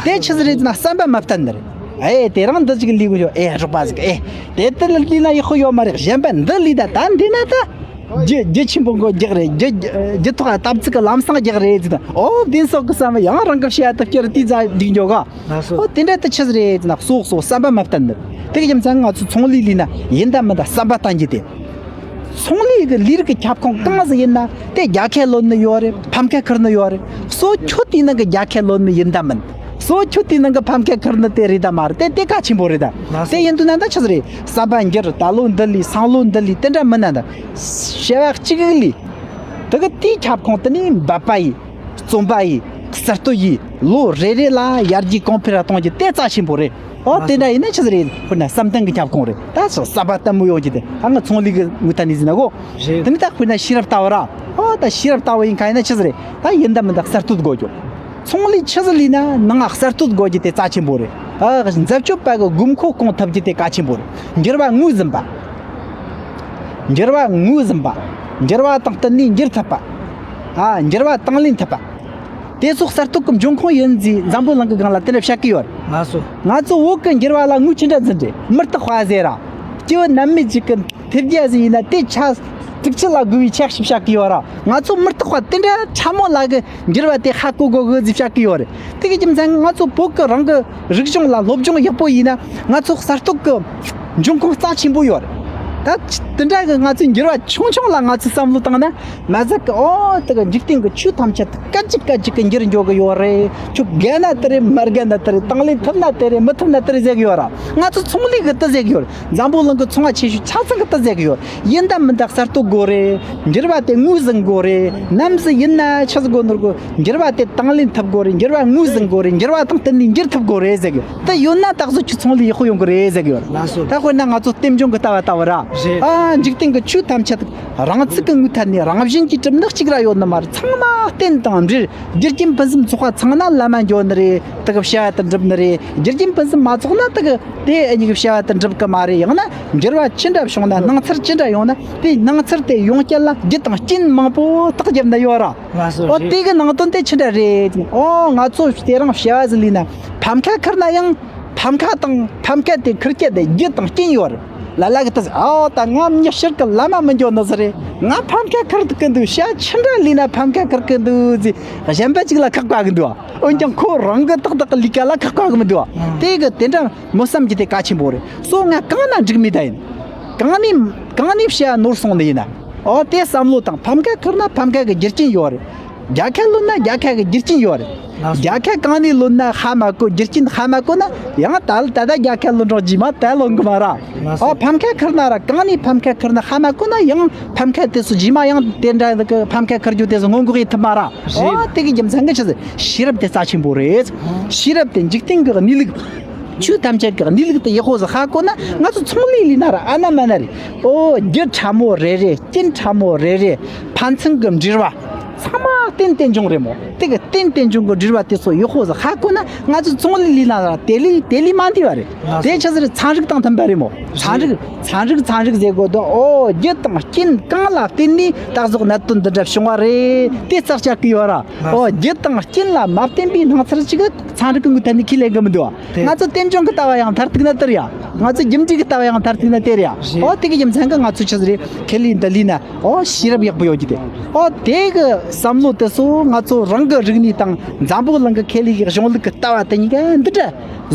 དེ་ཆི་ཟིག་རེད་ཟེར་ན་བསམ་པ་མ་བརྟན་ནི་རེད། ཨེ་དེ་རིང་འདི་ཅིག་ལས་དགོས་ཤོག་ཨེ་རོགས་པ་ཟིག་ཨེ་དེ་ལྟ་ལས་ན་ཡག་པོ་ཡོད་མ་རེད། གཞན་པ་འདི་ལས་ད་ད་འདི་ན་ད། རྒྱུ་རྒྱུ་ཆེན་པོ་མགོ་རྒྱག་རེད། རྒྱུ་རྒྱུ་ཐོག་ལ་བཏབ་ཚིག་གི་ལམ་སང་རྒྱག་རེད་ཟེར་ན། ཨོ་འདི་སོག་གི་བསམ་པ་ཡང་རང་གི་བཤད་ཐུབ་ཀྱི་རེད། དེ་ཛ་འགྲིག་འགྱོ་ག། ལགས་སོ། ཨོ་དེ་འདྲ་དེ་ཆི་ཟིག་རེད་ཟེར་ན་སོག་སོག་བསམ་པ་མ་བརྟན་ནི། དེ་གི་རྒྱུ་མཚན་ང་ཚོ་ཚོང་ལས་ལས་ན་ཡིན་ད་མིན་ད་བསམ་པ་བརྟན་རྒྱུ་དེ། ཚོང་ལས་ཀྱི་ལས་རིགས་ཀྱི་ཁྱབ་ཁོངས་གང་ཟིག་ཡིན་ན་དེ་རྒྱལ་ཁ་ལོན་ནི་ཡོད་རེད། ཕམ་ཁ་ཁུར་ནི་ཡོད་རེད། སོ་ཁྱོད་དེའི་ནང་གི་རྒྱལ་ཁ་ལོན་ནི་ཡིན་ད་མིན། སོ་ཁྱོད་དེའི་ནང་གི་ཕམ་ཁ་ཁུར་ནི་དེ་རེད་ད་མ་རེད། དེ་དེ་གལ་ཆེན་པོ་རེད་ད། ལགས་སོ། དེ་ཡིན་དུས་ན་ད་ཆི་ཟིག་རེད། བསམ་པ་འགྱུར། ད་ལོ་འདི་ལས་སང་ལོ་འདི་ལས་དེ་འདྲ་མིན་ན་ད། བྱ་བ་གཅིག་ལས། དེ་གི་དེའི་ཁྱབ་ཁོངས་དེ་ནས་འབད་པ་ཡིས། བརྩོན་པ་ཡིས། གསར་གཏོད་ཡིས། ལོ་རེ་རེ་ལ་ཡར་རྒྱས་གོང་འཕེལ་གཏོང་རྒྱུ་དེ་རྩ་ཆེན་པོ་རེད། ཨོ་དེ་འདྲ་ཡིན་ན་ཆི་ཟིག་རེད། དཔེར་ན་བསམ་གཏན་གྱི་ཁྱབ་ཁོངས་རེད། ད་ཆི་བསམ་པ་བརྟན་མོ་ཡོང་རྒྱུ་དེ་ད་ང་ཚོང་ལས་ཀྱི་ངོས་ཐད་ནས་ཟེར་ན་གོ། རེད། དེ་ནི་ད་དཔེར་ན་ཤེས་རབ་ལྟ་བུ་ར། ཨོ་ད་ཤེས་རབ་ལྟ་བུ་ཡིན་ཁ་ཡིན་ན་ཆི་ཟིག་རེད། ད་ཡིན་ད་མིན་ད་གསར་གཏོད་དགོས་རྒྱུ། ཚོང་ལས་ཆི་ཟིག་ལས་ན་ནང་ང་གསར་གཏོད་དགོས་རྒྱུ་དེ་རྩ་ཆེན་པོ་རེད། ཨ་འཛད་སྤྱོད་པ་གི་དགོས་མཁོ་སྐོང་ཐུབ་རྒྱུ་དེ་གལ་ཆེན་པོ་རེད། འགྱུར་བ་ངོས་ཟིན་པ། འགྱུར་བ་ངོས་ཟིན་པ། འགྱུར་བ་དང་བསྟུན་ནས་འགྱུར་ཐུབ་པ། ཨ་འགྱུར་བ་དང་ལེན་ཐུབ་པ། དེ་ཚོ་གསར་གཏོད་ཀྱི་འབྱུང་ཁུངས་ཡིན་ཟེར་འཛམ་བུ་གླིང་གི་སྒང་ལ་དེ་འདྲ་བཤད་ཀྱི་ཡོད་རེད། ལགས་སོ། ང་ཚོ་བོད་ཀྱི་འགྱུར་བ་ལ་ངོས་ཅི་འདྲ་འཛིན་རེད། མུ་སྟེགས་པ་ཟེར་ར། སྐྱེ་བོ་ནད་མེད་ཅིག་གི་ཐེབས་རྒྱ་ཟིག་ཡིན་ན་དེ་ཆ་དྲུག་ཅུ་ལ་དགོས་པའི་ཆ་ཞིག་བཤད་ཀྱི་ཡོད་ར། ང་ཚོ་མུ་སྟེགས་པ་དེ་འདྲ་ཕྲ་མོ་ལ་གི་འགྱུར་བ་དེ་ཧ་གོ་དགོས་གི་ཟེར་བཤད་ཀྱི་ཡོད་རེད། དེ་གི་རྒྱུ་མཚན་ང་ཚོ་བོད་ཀྱི་རང་གི་རིག་གཞུང་ལ་སློབ་སྦྱོང་ཡག་པོ་ཡིན་ན་ང་ཚོ་གསར་གཏོད་ཀྱི་འབྱུང་ཁུངས་རྩ་ཆེན་པོ་ཡོད་རེད། ད་དེ་འདྲ་གི་ང་ཚོའི་འགྱུར་བ་ཆུང་ཆུང་ལ་ང་ཚོས་བསམ་བློ་བཏང་ན་མ་ཟད་ཀྱི་ཨོ་དེ་གི་འཇིག་རྟེན་གྱི་ཆོས་ཐམས་ཅད་དེ་སྐད་ཅིག་སྐད་ཅིག་གི་འགྱུར་འགྱོ་གི་ཡོད་རེད། ཁྱོད་དགའ་ན་དེ་རེད། མ་དགའ་ན་དེ་རེད། དང་ལེན་ཐུབ་ན་དེ་རེད། མི་ཐུབ་ན་དེ་རེད་ཟེར་གི་ཡོད་ར། ང་ཚོ་ཚོང་ལས་གི་དེ་ཟེར་གི་ཡོད་རེད། འཛམ་བུ་གླིང་གི་ཚོང་བ་ཆེ་ཤོས་ཆ་ཚང་གི་དེ་ཟེར་གི་ཡོད་རེད། ཡིན་ད་མིན་ད་གསར་གཏོད་དགོས་རེད། འགྱུར་བ་དེ་ངོས་ཟིན་དགོས་རེད། ནམ་ཟིག་ཡིན་ན་ཆི་ཟིག་དགོས་ནོར་གོ། འགྱུར་བ་དེ་དང་ལེན་ཐུབ་དགོས་རེད། འགྱུར་བ་ངོས་ཟིན་དགོས་རེད། འགྱུར་བ་དང་བསྟུན་ནས་འགྱུར་ཐུབ་དགོས་རེད་ཟེར་གི། དེ་ཡོད་ན་ད་གཟོད་ཁྱོད་ཚོང་ལས་ཡག་པོ་ཡོང་གི་རེད་ཟེར་གི་ཡོད་རེད། ལགས་སོ། ད་དཔེར་ན་ང་ཚོ་རྟེན་འབྱུང་གི་ལྟ་བ་ལྟ་བུ་ར། རེད། ཨ་འཇིག་རྟེན་གྱི་ཆོས་ཐམས་ཅད་རང་ཚུགས་ཀྱི་ངོས་ཐད་ནས་རང་བཞིན་གྱིས་གྲུབ་ནི་གཅིག་ར་ཡོད་ནི་མ་རེད། ཚང་མ་རྟེན་དང་འབྲེལ། རྒྱུ་རྐྱེན་ཕུན་སུམ་ཚོགས་པ་ཚང་ན་ལམ་མ་འགྱོ་ནི་རེད། དེ་གི་བྱ་བ་དེ་འགྲུབ་ནི་རེད། རྒྱུ་རྐྱེན་ཕུན་སུམ་མ་ཚོགས་ན་དེ་གི་དེ་ཨ་ནི་གི་བྱ་བ་དེ་འགྲུབ་གི་མ་རེད། ཡང་ན་འགྱུར་བ་ཅི་འདྲ་བྱུང་ན། སྣང་ཚུལ་ཅི་འདྲ་ཡོང་ན་དེ་སྣང་ཚུལ་དེ་ཡོང་རྐྱེན་ལ་རྒྱུ་དང་རྐྱེན་མང་པོ་བརྟག་བརྒྱབ་ན་ཡོད་ར། ལགས་སོ། ཨོ་རེད། དེ་གི་ནང་དོན་དེ་ཅི་འདྲ་རེད། ཨོ་ང་ཚོ་དེ་རིང་བྱ་བ་ཟིག་ལས་ན་ཕམ་ཁ་ཁུར་ན་ཡང་ཕམ་ཁ་དང་ཕམ་ཁ་དེ་ཁུར་རྐྱེན་དེ་རྒྱུ་དང་རྐྱེན་ཡོད་རེད། ལ་ལ་གི་ད་ཨོ་ད་ང་མྱི་ཕྱིར་གི་ལམ་མ་མི་འགྱོ་ནི་ཟིག་རེད། ང་ཕམ་ཁ་ཁུར་གི་འདུག་བྱ་ཅི་འདྲ་ལས་ན་ཕམ་ཁ་ཁུར་གི་འདུག་ཟེར་གཞན་པ་ཅིག་ལ་ཁག་པ་གི་འདུག་འོན་ཀྱང་ཁོ་རང་གི་ཏག་ཏག་གི་ལས་ཀ་ལ་ཁག་པ་གི་མི་འདུག་དེ་གི་དེ་འདྲ་མོ་བསམ་གྱི་དེ་གལ་ཆེན་པོ་རེད། སོ་ང་གང་ན་འགྲིག་མེད་ད་ཡིན། གང་ནས་གང་ནས་བྱས་ནོར་སོང་ནི་ཡིན་ན། ཨོ་དེ་བསམ་བློ་བཏང་། ཕམ་ཁ་ཁུར་ན་ཕམ་ཁ་གི་རྒྱུ་རྐྱེན་ཡོད་རེད། རྒྱལ་ཁ་ལོན་ན་རྒྱལ་ཁ་གི་རྒྱུ་རྐྱེན་ཡོད་རེད། ལགས་སོ། རྒྱལ་ཁ་གང་ནས་ལོན་ན་ཧ་མ་གོ། རྒྱུ་རྐྱེན་ཧ་མ་གོ་ན་ཡང་ད་ད་ལྟ་རྒྱལ་ཁ་ལོན་རོགས་རྗེས་མ་ད་ལོན་གི་མ་ར། ལགས་སོ། ཨོ་ཕམ་ཁ་ཁུར་ན་ར་གང་ནས་ཕམ་ཁ་ཁུར་ན་ཧ་མ་གོ་ན་ཡང་ཕམ་ཁ་དེ་ཚོ་རྗེས་མ་ཡང་དེ་འདྲ་གི་ཕམ་ཁ་ཁུར་རྒྱུ་དེ་ཚོ་སྔོན་འགོག་ཡེད་ཐུབ་མ་ར། རེད། ཨོ་དེ་གི་རྒྱུ་མཚན་གི་ཆི་ཟེར་ཤེས་རབ་དེ་རྩ་ཆེན་པོ་རེད། ཤེས་རབ་དེ་འཇིག་རྟེན་གི་གནས་ལུགས། ཆོས་ཐམས་ཅད་ཀྱི་གནས་ལུགས་དེ་ཡག་པོ་ཟིག་ཧ་གོ་ན་ང་ཚོ་ཚོང་ལས་ལས་ན་ར་ཨ་ན་མ་ན་རེད། ཨོ་རྒྱུ་ཕྲ་མོ་རེ་རེ་རྐྱེན་ཕྲ་མོ་རེ་རེ་ཕན་ཚུན་གྱི་འབྲེལ་བ་ཚང་མ་རྟེན་རྟེན་འབྱུང་རེད་མོ། དེ་གི་རྟེན་རྟེན་འབྱུང་གི་འབྲེལ་བ་དེ་ཚོ་ཡག་པོ་ཟིག་ཧ་གོ་ན་ང་ཚོ་ཚོང་ལས་ལས་ན་ར་དེ་ལས་དེ་ལས་མ་འདས་པ་རེད། དེ་ཆི་ཟེར་ཚན་རིག་དང་མཐུན་པ་རེད་མོ། ཚན་རིག་ཚན་རིག་ཚན་རིག་ཟེར་དགོས་དོ། ཨོ་རྒྱུ་དང་རྐྱེན་གང་ལ་བརྟེན་ནས་ད་གཟོད་གནད་དོན་འདི་འདྲ་བྱུང་བ་རེད། དེ་རྩ་བཞག་གི་ཡོད་ར། ཨོ་རྒྱུ་དང་རྐྱེན་ལ་མ་བརྟེན་པའི་སྣང་ཚུལ་ཅིག་ཚན་རིག་གི་ངོས་ཐད་ནས་ཁས་ལེན་གི་མི་འདུག་བ། དེ་ང་ཚོ་རྟེན་འབྱུང་གི་ལྟ་བ་ཡང་མཐར་གཏུགས་ན་དེ་རེད་ཡ། ང་ཚོ་རྒྱུ་འབྲས་ཀྱི་ལྟ་བ་ཡང་མཐར་ཐུག་ན་དེ་རེད་ཡ། རེད། ཨོ་དེ་གི་རྒྱུ་མཚན་གྱིས་ང་ཚོ་ཆི་ཟིག་རེད། ཁེ་ལས་འདི་ལས་ན་ཨོ་ཤེས་རབ་ཡག་པོ་ཡོད་རྒྱུ་དེ། ཨོ་དེ་གི་བསམ་བློ་དེ་ཚོ་ང་ཚོ་རང་གི་རིག་གནས་དང་འཛམ་བུ་གླིང་གི་ཁེ་ལས་ཀྱི་གཞུང་ལུགས་ཀྱི་ལྟ་བ་དེ་གཉིས་ཀ་འདི་འདྲ་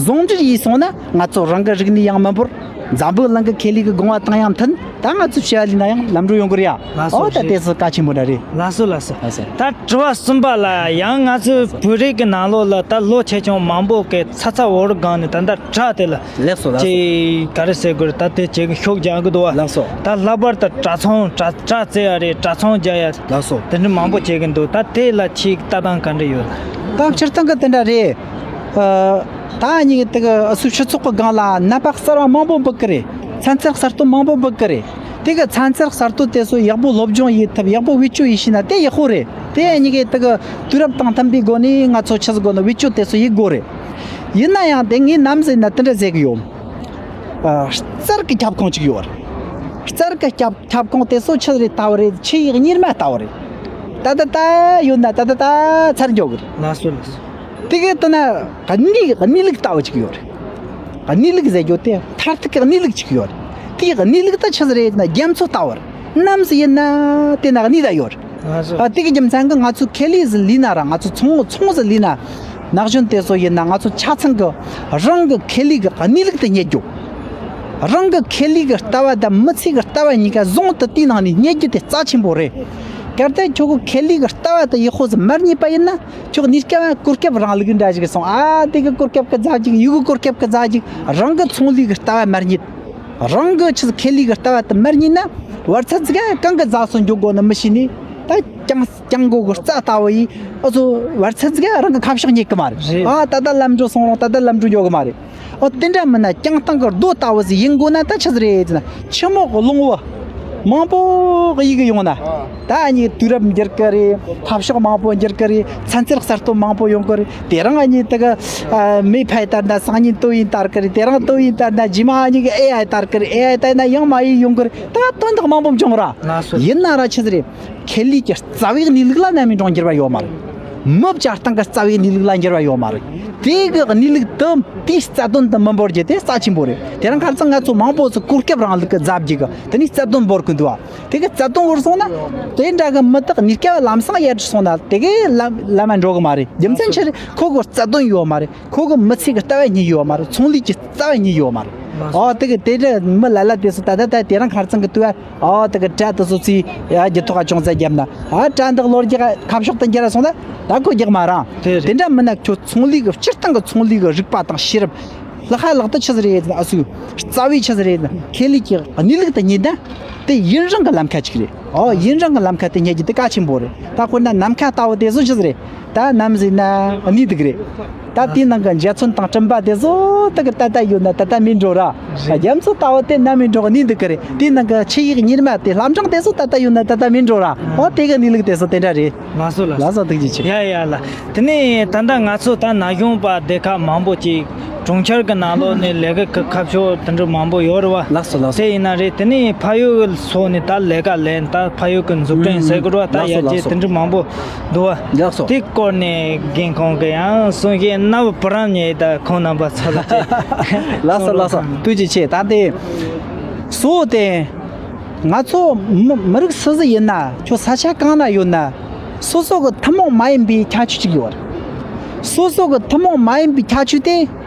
ཟུང་འབྲེལ་ཡས་སོང་ན། ང་ཚོ་རང་གི་རིག་གནས་ཡང་མི་འབོར། འཛམ་བུ་གླིང་གི་ཁེ་ལས་ཀྱི་དགོངས་པ་དང་ཡང་མཐུན། ད་ང་ཚོ་བྱ་བ་ལས་ན་ཡང་ལམ་འགྲོ་ཡོང་གི་རེད་ཡ། ལགས་སོ། ཨོ་ད་རེད། དེ་ཚོ་གལ་ཆེན་པོ་འདྲ་རེད། ལགས་སོ་ལགས་སོ། ལགས་སོ། ད་དྲི་བ་གསུམ་པ་ལ་ཡང་ང་ཚོའི་བོད་རིགས་ཀྱི་ནང་ལོགས་ལ་ད་ལོ་ཆེ་ཆུང་མང་པོ་གི་ཚ་ཚ་འུར་སྒང་ནས་ད་ལྟ་དྲ་དེ་ལ། ལགས་སོ་ལགས་སོ། ཅིག་ག་རེ་ཟེར་དགོས་རེད། ད་དེ་བྱེད་ཀྱི་ཤུགས་རྒྱག་གི་འདུག་བ། ལགས་སོ། ད་ལྷག་པར་དུ་དྲ་ཚོང་དྲ་དྲ་རྩེ་ཡ་རེད། དྲ་ཚོང་རྒྱག་ཡ། ལགས་སོ། དེ་འདྲ་མང་པོ་བྱེད་ཀྱི་འདུག་ད་དེ་ལ་ཁྱེད་ལྟ་སྟངས་ག་འདྲ་ཡོད། ད་སྤྱིར་བཏང་གི་དེ་འདྲ་རེད། ཨ། ད་ངེད་ཀྱི་དེ་གི་ཨ་སུ་སྤྱི་ཚོགས་ཀྱི་སྒང་ལ་ནད་པ་གསར་བ་མང་པོ་འབུད་གི་རེད། ཚན་རྩལ་གསར་གཏོད་མང་པོ་འབུད་གི་རེད། དེ་གི་ཚན་རྩལ་གསར་གཏོད་དེ་ཚོ་ཡག་པོ་སློབ་སྦྱོང་ཡེད་ཐབས། ཡག་པོ་བེད་སྤྱོད་ཡེད་ཤེས་ན་དེ་ཡག་པོ་རེད། དེ་ངེད་ཀྱི་དེ་གི་དུས་རབས་དང་མཐུན་པའི་སྒོ་ནས་ང་ཚོ་ཆི་ཟིག་དགོས་ན་བེད་སྤྱོད་དེ་ཚོ་ཡེད་དགོས་རེད། ཡིན་ན་ཡང་དེ་ངས་ནམ་ཟེར་ན་དེ་འདྲ་ཟེར་གི་ཡོད། ཨ། རྩལ་གྱི་ཁྱབ་ཁོངས་གཅིག་ཡོད་རེད། རྩལ་གྱི་ཁྱབ་ཁྱབ་ཁོངས་དེ་ཚོ་ཆི་ཟིག་རེད་ལྟ་བུ་རེད། ཆུ་ཡི་གཉེར་མ་ལྟ་བུ་རེད། ད་ལྟ་ད་ཡོད་ན་ད་ལྟ་ད་ཚར་འགྱོ་གི་རེད། ལགས་སོ་ལགས་སོ། དེ་གི་ལྟ་ན་གནས་གནས་ལུགས་ལྟ་བུ་ཅིག་ཡོད་རེད། གནས་ལུགས་ཟེར་རྒྱུ་དེ་མཐར་ཐུག་གི་གནས་ལུགས་ཅིག་ཡོད་རེད། དེའི་གནས་ལུགས་ད་ཆི་ཟིག་རེད་ན་རྒྱ་མཚོ་ལྟ་བུ་རེད། ནམ་ཟིག་ཡིན་ན་དེ་ན་གནས་ད་ཡོད་རེད། ལགས་སོ། ཨ། དེ་གི་རྒྱུ་མཚན་གྱིས་ང་ཚོ་ཁེ་ལས་ཟིག་ལས་ན་ར། ང་ཚོ་ཚོང་ཚོང་ཟིག་ལས་ན། ན་གཞོན་དེ་ཚོ་ཡིན་ན་ང་ཚོ་ཆ་ཚང་གི་རང་གི་ཁེ་ལས་གི་གནས་ལུགས་དེ་རྙེད་རྒྱུ། རང་གི་ཁེ་ལས་གི་ལྟ་བ་དང་མི་ཚེ་གི་ལྟ་བ་གཉིས་ཀ་ཟུང་དུ་དེའི་ནང་ནས་རྙེད་རྒྱུ་དེ་རྩ་ཆེན་པོ་རེད། གལ་ཏེ་ཁྱོད་གི་ཁེ་ལས་གི་ལྟ་བ་དེ་ཡག་པོ་ཟིག་མ་རྙེད་པ་ཡིན་ན། ཁྱོད་གནས་སྐབས་གོ་སྐབས་རིང་ལུགས་འདྲ་ཞིག་སོང་། ཨ། དེ་གི་གོ་སྐབས་གི་རྫ་ཅིག་ཡུལ་གི་གོ་སྐབས་གི་རྫ་ཅིག་རང་གི་ཚོང་ལས་གི་ལྟ་བ་མ་རྙེད། རང་གི་ཆི་ཁེ་ལས་གི་ལྟ་བ་དེ་མ་རྙེད་ན། བར་ཚད་ཟིག་གང་གི་རྫ་སོ་འཇོག་དགོས་ནི་མི་ཤེས་ནི། ད་རྐྱང་རྐྱང་མགོ་གི་རྩ་ལྟ་བུ་ཡིས། ཨ་ཚོ་བར་ཚད་ཟིག་རང་གི་ཁ་ཕྱོགས་རྙེད་གི་མ་རེད། རེད། ཨ། ད་ལྟ་ལམ་འགྲོ་སོང་རུང་ད་ལྟ་ལམ་འགྲོ་འགྱོ་གི་མ་རེད། ཨོ་དེ་འདྲ་མིན་ན་རྐྱང་ཐང་གི་རྡོ་ལྟ་བུ་ཟིག་ཡིན་དགོས་ན་ད་ཆི་ཟིག་རེད་ཟེར་ན། ཆུ་མོག་གླང་བུ་མང་པོ་གཡུག་གི་ཡོང་ན། ད་ཨ་ནི་དུས་རབས་འགྱུར་གི་རེད། འཐབ་ཕྱོགས་མང་པོ་འགྱུར་གི་རེད། ཚན་རྩལ་གསར་གཏོད་མང་པོ་ཡོང་གི་རེད། དེ་རིང་ཨ་ནི་དེ་གི་ཨ་མེ་ཕ་ཡིས་བཏར་ན་སང་ཉིན་ཏོ་ཡིས་བཏར་གི་རེད། དེ་རིང་ཏོ་ཡིས་བཏར་ན་རྗེས་མ་ཨ་ནི་གི་ཨེ་ཨའི་བཏར་གི་རེད། ཨེ་ཨའི་བཏར་ན་ཡང་མ་ཡིས་ཡོང་གི་རེད། ད་དོན་དག་མང་པོ་འབྱུང་ར། ལགས་སོ། ཡིན་ན་ར་ཆི་ཟིག་རེད། ཁེ་ལས་ཀྱི་རྩ་བའི་གནས་ལུགས་ལ་ནམ་ཡིན་རུང་འགྱུར་བ་ཡོད་མ་རེད། མི་བྱ་སྟངས་ཀྱི་རྩ་བའི་གནས་ལུགས་ལ་འགྱུར་བ་ཡོད་མ་རེད། དེ་གི་གནས་ལུགས་དེ་དེའི་རྩ་དོན་དེ་མི་འབོར་རྒྱུ་དེ་རྩ་ཆེན་པོ་རེད། དེ་རིང་ཁ་སང་ང་ཚོ་མང་པོ་ཚོ་གོ་སྐབས་རིང་ལུགས་ཀྱི་རྫ་བརྒྱུད་གི་དེ་ནས་རྩ་དོན་འབོར་གི་འདུག་ཨ། དེ་གི་རྩ་དོན་བོར་སོང་ན། དེ་འདྲ་གི་མི་དག་གནས་སྐབས་ལམ་སང་ཡར་སོང་ན་དེ་གི་ལམ་ལམ་མ་འགྲོ་གི་མ་རེད། རྒྱུ་མཚན་ཆི་རེད། ཁོ་གི་རྩ་དོན་ཡོད་མ་རེད། ཁོ་གི་མི་ཚེ་གི་ལྟ་བ་རྙེད་ཡོད་མ་རེད། ཚོང་ལས་ཀྱི་རྩ་བ་རྙེད་ཡོད་མ་རེད། ཨོ་དེ་གི་དེ་འདྲ་མི་ལ་ལ་དེ་ཚོ་ད་ལྟ་ད་དེ་རིང་ཁ་སང་གི་དུས་ཨ། ཨོ་དེ་གི་དྲ་དེ་ཚོ་ཚོས་ཡ་རྒྱུ་ཐོག་ཅུང་ཟད་བརྒྱབ་ན། ཨ་དྲ་འདི་གློ་རྒྱག་ཁ་ཕྱོགས་དེ་འགྱུར་སོང་ན་ད་ཁོ་རྒྱག་མ་རང་། དེ་རེད། དེ་འདྲ་མིན་ན་ཁྱོད་ཚོང་ལས་གི་སྤྱིར་བཏང་གི་ཚོང་ལས་གི་རིག་པ་དང་ཤེས་རབ། ལྷག་ཧ་ལག་ཏུ་ཆི་ཟིག་རེད་ཟེར་ན། ཨ་སུ་རྩ་བའི་ཆི་ཟིག་རེད་ཟེར་ན། ཁེ་ལས་ཀྱི་གནས་ལུགས་དེ་རྙེད་ན་དེ་ཡུན་རིང་གི་ལམ་ཁ་ཅིག་རེད། ཨོ་ཡུན་རིང་གི་ལམ་ཁ་དེ་རྙེད་རྒྱུ་དེ་གལ་ཆེན་པོ་རེད། ད་དཔེར་ན་ནམ་མཁའ་ལྟ་བུ་དེ་ཚོ་ཆི་ཟིག་རེད། ད་ནམ་ཟིག་ན་གནས་འདུག་རེད། ད་དེའི་ནང་གི་འཇའ་ཚོན་དང་སྤྲིན་པ་དེ་ཚོ་ད་གི་ད་ལྟ་ཡོད་ན་ད་ལྟ་མེད་འགྲོ་ར། རྒྱ་མཚོ་ལྟ་བུ་དེ་ནམ་ཡིན་འགྲོ་གནས་འདུག་གི་རེད། དེའི་ནང་གི་ཆུ་ཡི་གཉེར་མ་དེ་ལྷ་འབྲིང་དེ་ཚོ་ད་ལྟ་ཡོད་ན་ད་ལྟ་མེད་འགྲོ་ར། ཨོ་དེ་གི་གནས་ལུགས་དེ་ཚོ་དེ་འདྲ་རེད། ལགས་སོ་ལགས་སོ། ལགས་སོ། ཐུགས་རྗེ་ཆེ། ཡ་ཡ་ལ། དེ་ནས་ད་ལྟ་ང་ཚོ་ད་ན་གཞོན་པ་སྡེ་ཁག་མང་པོ་ཅིག་གྲོང་ཁྱེར་གྱི་ནང་ལོགས་ནས་ལས་ཀ་གི་ཁ་ཕྱོགས་དེ་འདྲ་མང་པོ་ཡོད་རེད་བ། ལགས་སོ་ལགས་སོ། དེ་ཡིན་ན་རེད། དེ་ནས་ཕ་ཡུལ་གྱི་སོགས་ནས་ད་ལས་ཀ་ལས་ད་ཕ་ཡུལ་གྱི་མཛུབ་སྟོན་ཟེར་དགོས་རེད་བ། ད་ལགས་སོ་ཡར་རྒྱས་ལགས་སོ། དེ་འདྲ་མང་པོ་འདུག་བ། ལགས་སོ། དེ་སྐོར་ནས་རྒན་ཁོང་གི་ཡང་གསུང་བཤད་རྣ་བར་བུ་རམ་ཉེ་ད་ཁོང་རྣམ་པ་ཚོ་ལ་ཅིག་ལགས་སོ་ལགས་སོ། ཐུགས་རྗེ་ཆེ། ད་དེ་སོ་དེ། ང་ཚོ་མི་མི་རིགས་སུ་ཟིག་ཡིན་ན་ཁྱོད་ས་ཆ་གང་ན་ཡོད་ན་སོ་སོ་གི་ཐུན་མོང་མ་ཡིན་པའི་ཁྱད་ཆོས་ཅིག་ཡོད་རེད། སོ་སོ་གི་ཐུན་མོང་མ་ཡིན་པའི་ཁྱད་ཆོས་དེ་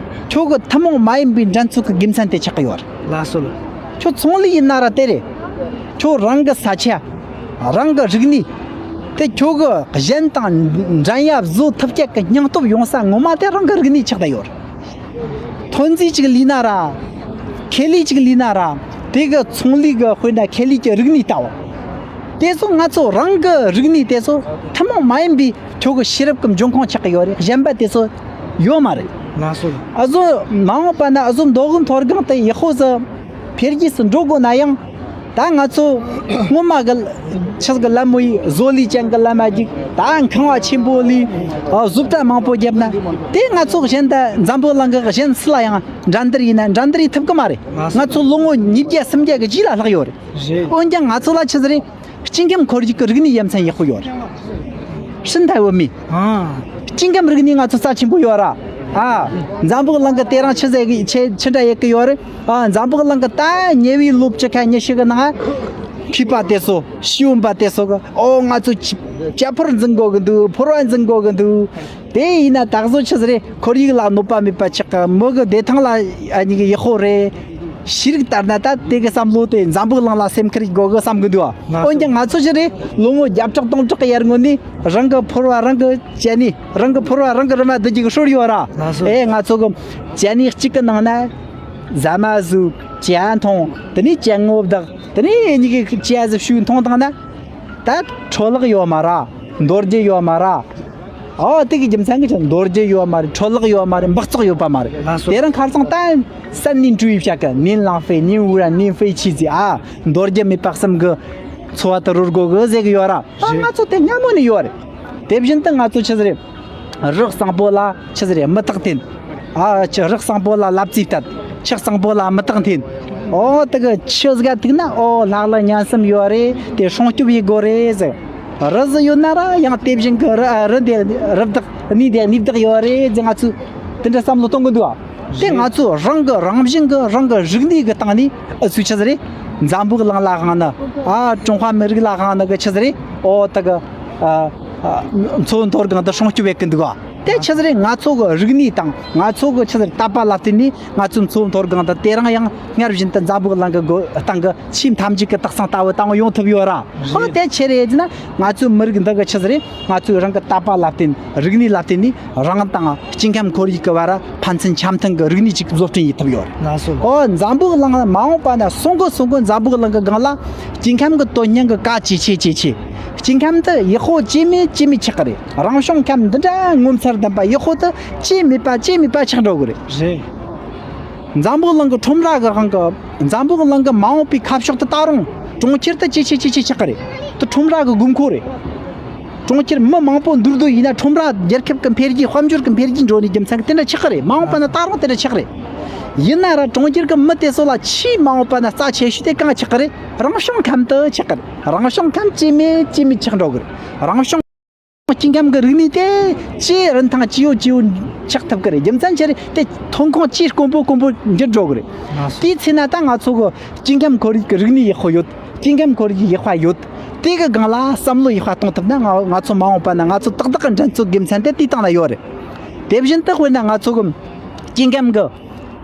ཁྱོད་གི་ཐུན་མོང་མ་ཡིན་པའི་འགྲན་ཚོད་ཀྱི་དགེ་མཚན་དེ་ཆགས་ཀྱི་ཡོད་རེད། ལགས་སོ་ལགས། ཁྱོད་ཚོང་ལས་ཡིན་ན་ར་དེ་རེད། ཁྱོད་རང་གི་ས་ཆ། རང་གི་རིག་གནས། དེ་ཁྱོད་གི་གཞན་དང་འགྲན་ཡ་བཟོ་ཐུབ་ཀྱི་གི་སྙིང་སྟོབས་ཡོང་ས་ངོ་མ་དེ་རང་གི་རིག་གནས་ཆགས་བསྡད་ཡོད་རེད། ཐོན་རྫས་ཅིག་ལས་ན་ར། ཁེ་ལས་ཅིག་ལས་ན་ར། དེ་གི་ཚོང་ལས་གི་དཔེར་ན་ཁེ་ལས་ཀྱི་རིག་གནས་ལྟ་བུ། དེ་ཚོ་ང་ཚོ་རང་གི་རིག་གནས་དེ་ཚོ་ཐུན་མོང་མ་ཡིན་པའི་ཁྱོད་གི་ཤེས་རབ་ཀྱི་འབྱུང་ཁུངས་ཆགས་ཀྱི་ཡོད་རེད། གཞན་པ་དེ་ཚོ་ཡོད་མ་རེད། ལགས་སོ། ཨ་ཟོ་མ་འོངས་པ་ན་ཨ་ཟོ་མདོ་དབུས་མཐོ་སྒང་དུ་ཡག་པོ་ཟིག་འཕེལ་རྒྱས་སུ་འགྲོ་དགོས་ན་ཡང་། ད་ང་ཚོ་སྔོན་མ་གི་ཆགས་གི་ལམ་མོ་ཡི་བཟོ་ལས་ཅན་གི་ལམ་མ་ཅིག་ད་ཁང་བ་ཆེན་པོ་ལས་ཨ་བཟོ་གྲྭ་མང་པོ་བརྒྱབ་ན། དེ་ང་ཚོ་གཞན་ད་འཛམ་བུ་གླིང་གི་གཞན་སུ་ལ་ཡང་འགྲན་བསྡུར་ཡིན་ན་འགྲན་བསྡུར་ཡེད་ཐུབ་གི་མ་རེད། ང་ཚོ་ལོ་ངོ་ཉིས་བརྒྱ་སུམ་བརྒྱ་གི་རྗེས་ལ་ལྷག་ཡོད་རེད། རེད། འོན་ཀྱང་ང་ཚོ་ལ་ཆི་ཟིག་རེད། སྐྱེ་ཁམས་ཁོར་ཡུག་གི་རིག་གནས་ཡ་མཚན་ཡག་པོ་ཡོད་རེད། ཧྲིན་ཐའེ་བོད་མི། ཨ། སྐྱེ་ཁམས་རིག་གནས་ང་ཚོ་རྩ་ཆེན་པོ་ཡོད་ར། ཨ། འཛམ་བུ་གླིང་གི་དེ་རིང་ཆི་ཟེར་གི་ཆི་ཆི་འདྲ་ཡེད་གི་ཡོད་རེད། ཨ། འཛམ་བུ་གླིང་གི་ད་ཉེ་བའི་ལོ་བཅུ་ཁ་ཉི་ཤུ་གི་ནང་མཁས་པ་དེ་ཚོ་ཤེས་ཡོན་པ་དེ་ཚོ་གི་ཨོ་ང་ཚོ་ཅ་ཕོར་འཛིན་དགོས་གི་འདུག་ཕོར་བ་འཛིན་དགོས་གི་འདུག་དེ་ཡིན་ན་ད་གཟོད་ཆི་ཟེར་རེད། ཁོར་ཡུག་ལ་གནོད་པ་མེད་པ་ཆགས་གི་མི་གི་བདེ་ཐང་ལ་ཨ་ནི་གི་ཡག་པོ་རེད། ཤེས་རིག་ལྟར་ན་ད་དེ་གི་བསམ་བློ་དེ་འཛམ་བུ་གླིང་ལ་སེམས་ཁུར་དགོས་གི་བསམ་གི་འདུག་ཨ། འོན་ཀྱང་ང་ཚོ་ཆི་རེད། ལོ་ངོ་བརྒྱ་ཕྲག་སྟོང་ཕྲག་གི་ཡར་སྔོན་ནས་རང་གི་ཕོར་བ་རང་གི་ཅ་ནི་རང་གི་ཕོར་བ་རང་གི་རུ་མ་བསྡུ་རྒྱུ་གི་སྲོལ་ཡོད་ར། ཨེ་ང་ཚོ་གི་ཅ་ནི་གཅིག་གི་ནང་ན་ཟ་མ་ཟོས། ཇ་འཐུང་། དེ་ནས་ཅ་དངོས་བདག་དེ་ནས་ཨེ་ཉི་གི་ཅ་ཟི་ཤུ་འཐུང་བཏང་ན། ད་འཕྲོ་བརླག་ཡོད་མ་ར། འདོར་རྒྱུ་ཡོད་མ་ར། ཨོ་དེ་གི་རྒྱུ་མཚན་གི་ཆ་འདོར་རྒྱུ་ཡོད་མ་རེད། འཕྲོ་བརླག་ཡོད་མ་རེད། འབག་བཙོག་ཡོད་པ་མ་རེད། ལགས་སོ། དེ་རིང་ཁ་སང་ད་三年之后下个您浪费您污染您废气ཟེར། ཨ་འདོར་རྒྱུ་མེད་པ་གསུམ་གི་འཚོ་བ་དུ་རོལ་དགོས་གི་ཟེར་གི་ཡོད་ར། ཨ་རེད། ང་ཚོ་དེ་སྔ་མོ་ནས་ཡོད་རེད། དེ་བཞིན་དུ་ང་ཚོ་ཆི་ཟེར་རེད། རི་གཙང་པོ་ལ་ཆི་ཟེར་རེད། མུ་ཏིག་འཐེན། ཨ་ཆི་རི་གཙང་པོ་ལ་ལབ་རྩེ་བཏབ། ཆུ་གཙང་པོ་ལ་མུ་ཏིག་འཐེན། ཨོ་དེ་གི་ཆུ་ཟིག་ག་ཐུག་ན་ཨོ་ལྷག་ལ་ཉན་སེམས་ཡོད་རེད། དེ་སྲུང་སྐྱོབ་ཡེད་དགོས་རེད་ཟེར། རི་ཟིག་ཡོད་ན་ར་ཡང་དེ་བཞིན་གི་རི་ཨ་རི་འདི་རི་བདག་གནས་འདི་གནས་བདག་ཡོད་རེད་ཟེར། ང་ཚོས་དེ་འདྲ་བསམ་བློ་གཏོང་གི་འདུག་ཨ། དེ་ང་ཚོས་རང་གི་རང་བཞིན་གི་རང་གི་རིག་གནས་གི་སྟེང་ནས་ཨུ་ཚོས་ཆི་ཟེར་རེད། འཛམ་བུ་གླིང་ལ་དབང་ནི། ཨ་ཀྲུང་ཧྭ་མི་རིགས་ལ་དབང་ནི་གི་ཆི་ཟེར་རེད། ཨོ་དེ་གི་ཨ་ཨ་མཚོ་མཐོ་སྒང་དུ་སྲུང་སྐྱོབ་ཡེད་གི་འདུག་ཨ། དེ་ཆི་ཟེར་རེད། ང་ཚོ་གི་རིག་གནས་དང་ང་ཚོ་གི་ཆི་ཟེར་དད་པ་ལ་བརྟེན་ནས་ང་ཚོའི་མཚོ་མཐོ་སྒང་དུ་དེ་རིང་ཡང་སྔར་བཞིན་དུ་འཛམ་བུ་གླིང་གི་སྒོ་སྟེང་གི་ཆེས་མཐའ་མཇུག་གི་དག་ས་ལྟ་བུ་དང་ཡོང་ཐུབ་ཡོད་ར། ཨོ་དེ་ཆི་རེད་ཟེར་ན་ང་ཚོའི་མི་རིགས་འདི་གི་ཆི་ཟེར་རེད། ང་ཚོས་རང་གི་དད་པ་ལ་བརྟེན། རིག་གནས་ལ་བརྟེན་ནས་རང་དང་སྐྱེ་ཁམས་ཁོར་ཡུག་གི་བར་ཕན་ཚུན་འཆམ་མཐུན་གྱི་རིག་གནས་ཅིག་བཟོ་སྐྲུན་ཡེད་ཐུབ་ཡོད། ལགས་སོ། ཨོ་འཛམ་བུ་གླིང་མ་འོངས་པ་ན་སོང་གི་སོང་གི་འཛམ་བུ་གླིང་གི་སྒང་ལ་སྐྱེ་ཁམས་ཀྱི་དོན་སྙིང་གི་གལ་ཆེ་ཆེ་ཆེ་ཆེ། སྐྱེ་ཁམས་དེ་ཡག་པོ་ཅི་མེད་ཅི་མེད་ཆགས་ཀྱི་རེད། རང་བྱུང་ཁམས་འདི་འདྲ་ངོ་མཚར་ལྡན་པ་ཡག་པོ་དེ་ཅི་མེད་པ་ཅི་མེད་པ་ཆགས་འགྲོ་གི་རེད། རེད། འཛམ་བུ་གླིང་གི་ཁྲོམ་ར་གི་དབང་གི། འཛམ་བུ་གླིང་གི་མ་འོངས་པའི་ཁ་ཕྱོགས་དེ་ད་རུང་གྲོང་ཁྱེར་དེ་ཆེ་ཆེ་ཆེ་ཆེ་ཆགས་ཀྱི་རེད། དེ་ཁྲོམ་ར་གི་དགོས་མཁོ་རེད། གྲོང་ཁྱེར་མི་མང་པོ་འདུས་སྡོད་ཡིན་ན་ཁྲོམ་ར་རྒྱལ་ཁབ་ཀྱི་འཕེལ་རྒྱས་དཔལ་འབྱོར་གྱི་འཕེལ་རྒྱས་འགྲོ་ནས་རྒྱུ་མཚན་གྱིས་དེ་འདྲ་ཆགས་ཀྱི་རེད། མ་འོངས་པ་ན་ད་རུང་དེ་འདྲ་ཆགས་ཀྱི་རེད། ཡིན་ན་ར་གྲོང་ཁྱེར་གྱི་མི་དེ་ཚོ་ལ་ཆེས་མ་འོངས་པ་ན་རྩ་ཆེ་ཤོས་དེ་གང་ཆགས་ཀྱི་རེད། རང་བྱུང་ཁམས་དེ་ཆགས་ཀྱི་རེད། རང་བྱུང་ཁམས་ཅི་མེད་ཅི་མེད་ཆགས་འགྲོ་གི་རེད། རང་བྱུང་སྐྱེ་ཁམས་ཀྱི་རིག་གནས་དེ་ཅི་རིན་ཐང་ཅི་ཡོད་ཅི་ཡོད་ཆགས་ཐུབ་ཀྱི་རེད། རྒྱུ་མཚན་ཆི་རེད། དེ་ཐོན་ཁུངས་ཅི་དཀོན་པོ་དཀོན་པོ་འགྱུར་འགྲོ་གི་རེད། ལགས་སོ། དེའི་ཚེ་ན་ད་ང་ཚོ་གི་སྐྱེ་ཁམས་ཁོར་ཡུག་གི་རིག་གནས་ཡག་པོ་ཡོད། སྐྱེ་ཁམས་ཁོར་ཡུག་ཡག་པ་ཡོད། དེ་གི་སྒང་ལ་བསམ་བློ་ཡག་པ་གཏོང་ཐུབ་ན་ང་ང་ཚོ་མ་འོངས་པ་ན་ང་ཚོ་ཏག་ཏག་གི་འགྲན་རྩོད་དགེ་མཚན་དེ་དེའི་སྟེང་ན་ཡོད་རེད། དེ་བཞིན་དུ་དཔེར་ན་ང་ཚོ་གི་སྐྱེ་ཁམས་གི་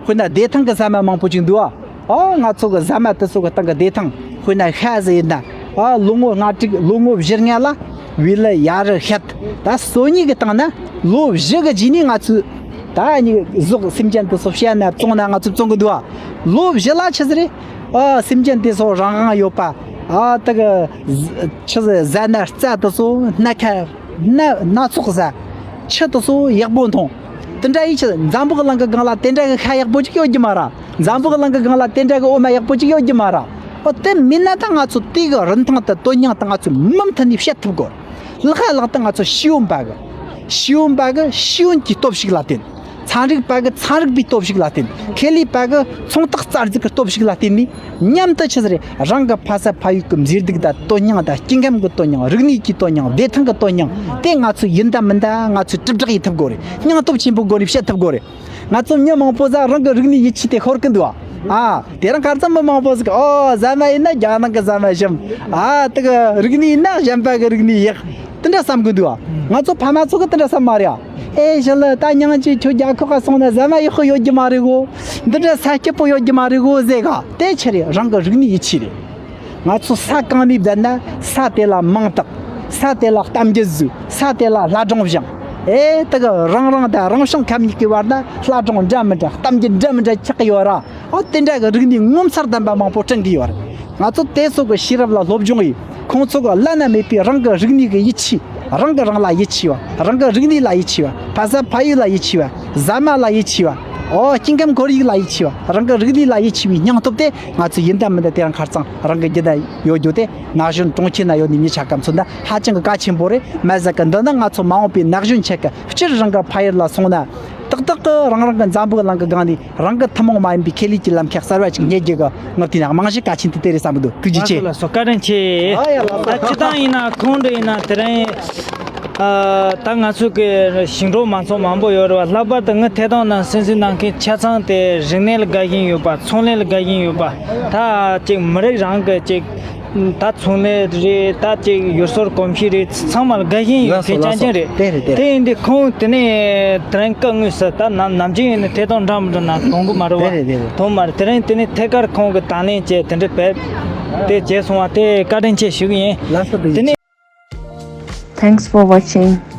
དཔེར་ན་བདེ་ཐང་གི་ཟ་མ་མང་པོ་ཅིག་འདུག་ཨ། ཨོ་ང་ཚོ་གི་ཟ་མ་དེ་ཚོ་གི་སྟེང་གི་བདེ་ཐང་དཔེར་ན་ཤ་ཟེར་ན། ཨ་ལོ་ངོ་ལྔ་དྲུག་ལོ་ངོ་བཞི་ལྔ་ལ་བི་ལི་ཡ་རི་ཤད། ད་སོ་གཉིས་གི་སྟེང་ན་ལོ་བཞི་གི་རྗེས་ནས་ང་ཚོས་ད་ནི་ཟོག་སེམས་ཅན་དེ་ཚོ་བཤས་ན་བཙོང་ན་ང་ཚོས་བཙོང་གི་འདུག་ཨ། ལོ་བཞི་ལ་ཆི་ཟེར་རེད། ཨ་སེམས་ཅན་དེ་ཚོ་རང་དབང་ཡོད་པ། ཨ་དེ་གི་ཆི་ཟེར་ཟ་ན་རྩྭ་དེ་ཚོ་སྣ་ཁ། སྣ་སྣ་ཚོགས་ཟ། ཆུ་དེ་ཚོ་ཡག་པོ་འཐུང་། དེ་འདྲ་ཡིན་ཕྱིར་འཛམ་བུ་གླིང་གི་སྒང་ལ་དེ་འདྲ་གི་ཤ་ཡག་པོ་ཅིག་ཡོད་རྒྱུ་མ་རེད། འཛམ་བུ་གླིང་གི་སྒང་ལ་དེ་འདྲ་གི་འོ་མ་ཡག་པོ་ཅིག་ཡོད་རྒྱུ་མ་རེད། འོ་དེ་མིན་ན་ད་ང་ཚོ་དེ་གི་རིན་ཐང་དང་དོན་སྙིང་དང་ང་ཚོས་མུ་མཐུད་ནས་བཤད་ཐུབ་དགོས། ལྷག་ལྷག་ཏུ་ང་ཚོ་ཤེས་ཡོན་པ་གི། ཤེས་ཡོན་པ་གི་ཤེས་ཡོན་གྱི་སྟོབས་ཤུགས་ལ་བརྟེན། ཚན་རིག་པ་གི་ཚན་རིག་པའི་སྟོབས་ཤུགས་ལ་བརྟེན། ཁེ་ལས་པ་གི་ཚོང་རྟགས་གསར་འཛུགས་ཀྱི་སྟོབས་ཤུགས་ལ་བརྟེན་ནས། མཉམ་དུ་ཆི་ཟེར་རེད། རང་གི་ཕ་ས་ཕ་ཡུལ་གྱི་མཛེས་སྡུག་དང་དོན་སྙིང་དང་སྐྱེ་ཁམས་ཀྱི་དོན་སྙིང་། རིག་གནས་ཀྱི་དོན་སྙིང་། བདེ་ཐང་གི་དོན་སྙིང་དེ་ང་ཚོས་ཡིན་ད་མིན་ད་ང་ཚོས་དྲིལ་བསྒྲགས་ཡེད་ཐུབ་དགོས་རེད། སྙིང་སྟོབས་ཆེན་པོ་སྒོ་ནས་བཤད་ཐུབ་དགོས་རེད། ང་ཚོ་མི་མང་པོ་ཟ་རང་གི་རིག་གནས་ཡིད་ཆེས་དེ་ཤོར་གི་འདུག་ཨ། དེ་རིང་ཁ་སང་མི་མང་པོ་ཟིག་ཨོ་ཟ་མ་ཡིན་ན་རྒྱ་ནག་གི་ཟ་མ་ཞིམ། ཨ་དེ་གི་རིག་གནས་ཡིན་ན་གཞན་པ་གི་རིག་གནས་ཡག། དེ་འདྲ་བསམ་གི་འདུག་ཨ། ང་ཚོ་ཕ་མ་ཚོ་གི་དེ་འདྲ་བསམ་མ་རེད་ཨ། ཨེ་ཞི་ལི་ད་ཉང་ཅིག་ཁྱོད་རྒྱ་ཁོག་ག་སོང་ན་ཟ་མ་ཡག་པོ་ཡོད་རྒྱུ་མ་རེད་གོ། འདི་འདྲ་ས་སྐྱིད་པོ་ཡོད་རྒྱུ་མ་རེད་གོ་ཟེར་ག། དེ་ཆི་རེད། རང་གི་རིག་གནས་ཡིད་ཆེས་རེད། ང་ཚོ་ས་གང་ནས་བསྡད་ན་ས་དེ་ལ་མིང་བཏགས། ས་དེ་ལ་གཏམ་རྒྱུད་བཟོས། ས་དེ་ལ་ལྷ་སྒྲུང་བཞེངས། ཨེ་དེ་གི་རང་རང་དང་རང་བྱུང་ཁམས་གཉིས་ཀྱི་བར་ན་ལྷ་སྒྲུང་འདྲ་མི་འདྲ་གཏམ་རྒྱུད་འདྲ་མི་འདྲ་ཆགས་ཀྱི་ཡོད་ར། ཨོ་དེ་འདྲ་གི་རིག་གནས་ངོ་མཚར་ལྡན་པ་མང་པོ་བསྐྲུན་གྱི་ཡོད་རེད། ང་ཚོ་དེ་ཚོ་གི་ཤེས་རབ་ལ་སློབ་སྦྱོང་ཡིས། ཁོང་ཚོ་གི་བླ་ན་མེད་པའི་རང་གི་རིག་གནས་ཀྱི་ཡིད་ཆེས། རང་གི་རང་ལ་ཡིད་ཆེས་པ། རང་གི་རིག་གནས་ལ་ཡིད་ཆེས་པ། ཕ་ས་ཕ་ཡུལ་ལ་ཡིད་ཆེས་པ། ཟ་མ་ལ་ཡིད་ཆེས་པ། ཨོ་སྐྱེ་ཁམས་ཁོར་ཡུག་ལ་ཡིད་ཆེས་པ། རང་གི་རིག་གནས་ལ་ཡིད་ཆེས་པའི་སྙིང་སྟོབས་དེ་ང་ཚོ་ཡིན་ད་མིན་ད་དེ་རིང་ཁ་སང་རང་གི་རྒྱུད་ན་ཡོད་རྒྱུ་དེ། ན་གཞོན་གྲོང་ཁྱེར་ན་ཡོད་ནི་མི་ཆ་ཀ་མཚོན་ན་ཧ་ཅང་གི་གལ་ཆེན་པོ་རེད། མ་ཟད་གི་འདི་ནི་ང་ཚོ་མ་འོངས་པའི་ན་གཞོན་ཆ་ཀ་སྤྱིར་རང་གི་ཕ་ཡུལ་ལ་སོང་ན། ཏག་ཏག་གི་རང་རང་གི་འཛམ་བུ་གླིང་གི་སྒང་ནས་རང་གི་ཐུན་མོང་མ་ཡིན་པའི་ཁེ་ལས་ཀྱི་ལམ་ཁ་གསར་བ་ཅིག་རྙེད་རྒྱུ་གི་ངག་དེ་ནས་རྨང་གཞི་གལ་ཆེན་དེ་དེ་རེད་བསམ་གི་འདུག་ཐུགས་རྗེ་ཆེ། ལགས་སོ་ལགས་སོ། བཀའ་དྲིན་ཆེ། ཨ་ཡ་ལགས་སོ། ད་སྤྱི་བཏང་ཡིན་ན་ཁོང་འདྲ་ཡིན་ན་དེ་རིང་ ཨ། ད་ང་ཚོ་གི་ཞིང་འབྲོག་མང་ཚོགས་མང་པོ་ཡོད་རེད་བ། ལྷག་པར་དུ་ངས་ཐད་གཏོང་ནང་གསན་གཟིགས་གནང་མཁན་ཆ་ཚང་དེ་རིག་གནས་ལ་དགའ་བཞིན་ཡོད་པ། ཚོང་ལས་ལ་དགའ་བཞིན་ཡོད་པ། ད་ཅིག་མི་རིགས་རང་གི་ཅིག་ད་ཚོང་ལས་རེད། ད་ཅིག་ཡུལ་སྲོལ་གོམས་གཤིས་རེད། ཚང་མ་ལ་དགའ་བཞིན་ཡོད་མཁན་རྐྱང་རྐྱང་རེད། དེ་ཡིན་དུས་ཁོང་དེ་ནས་དེ་རིང་སྐབས་དངོས་སུ་ད་ནམ་ནམ་རྒྱུན་ཡིན་ན་ཐད་གཏོང་འདྲ་མི་འདྲ་ན་གཏོང་གི་མ་རེད་བ། གཏོང་མ་རེད། དེ་རིང་དེ་ནས་ཐད་ཀར་ཁོང་གི་དང་ལེན་བྱས་དེ་འདྲ་བྱས་དེ་བྱས་སོང་བ། དེ་བཀའ་དྲིན་ཆེ་ཞུ་གི་ཡིན། དེ་ནས། Thanks for watching.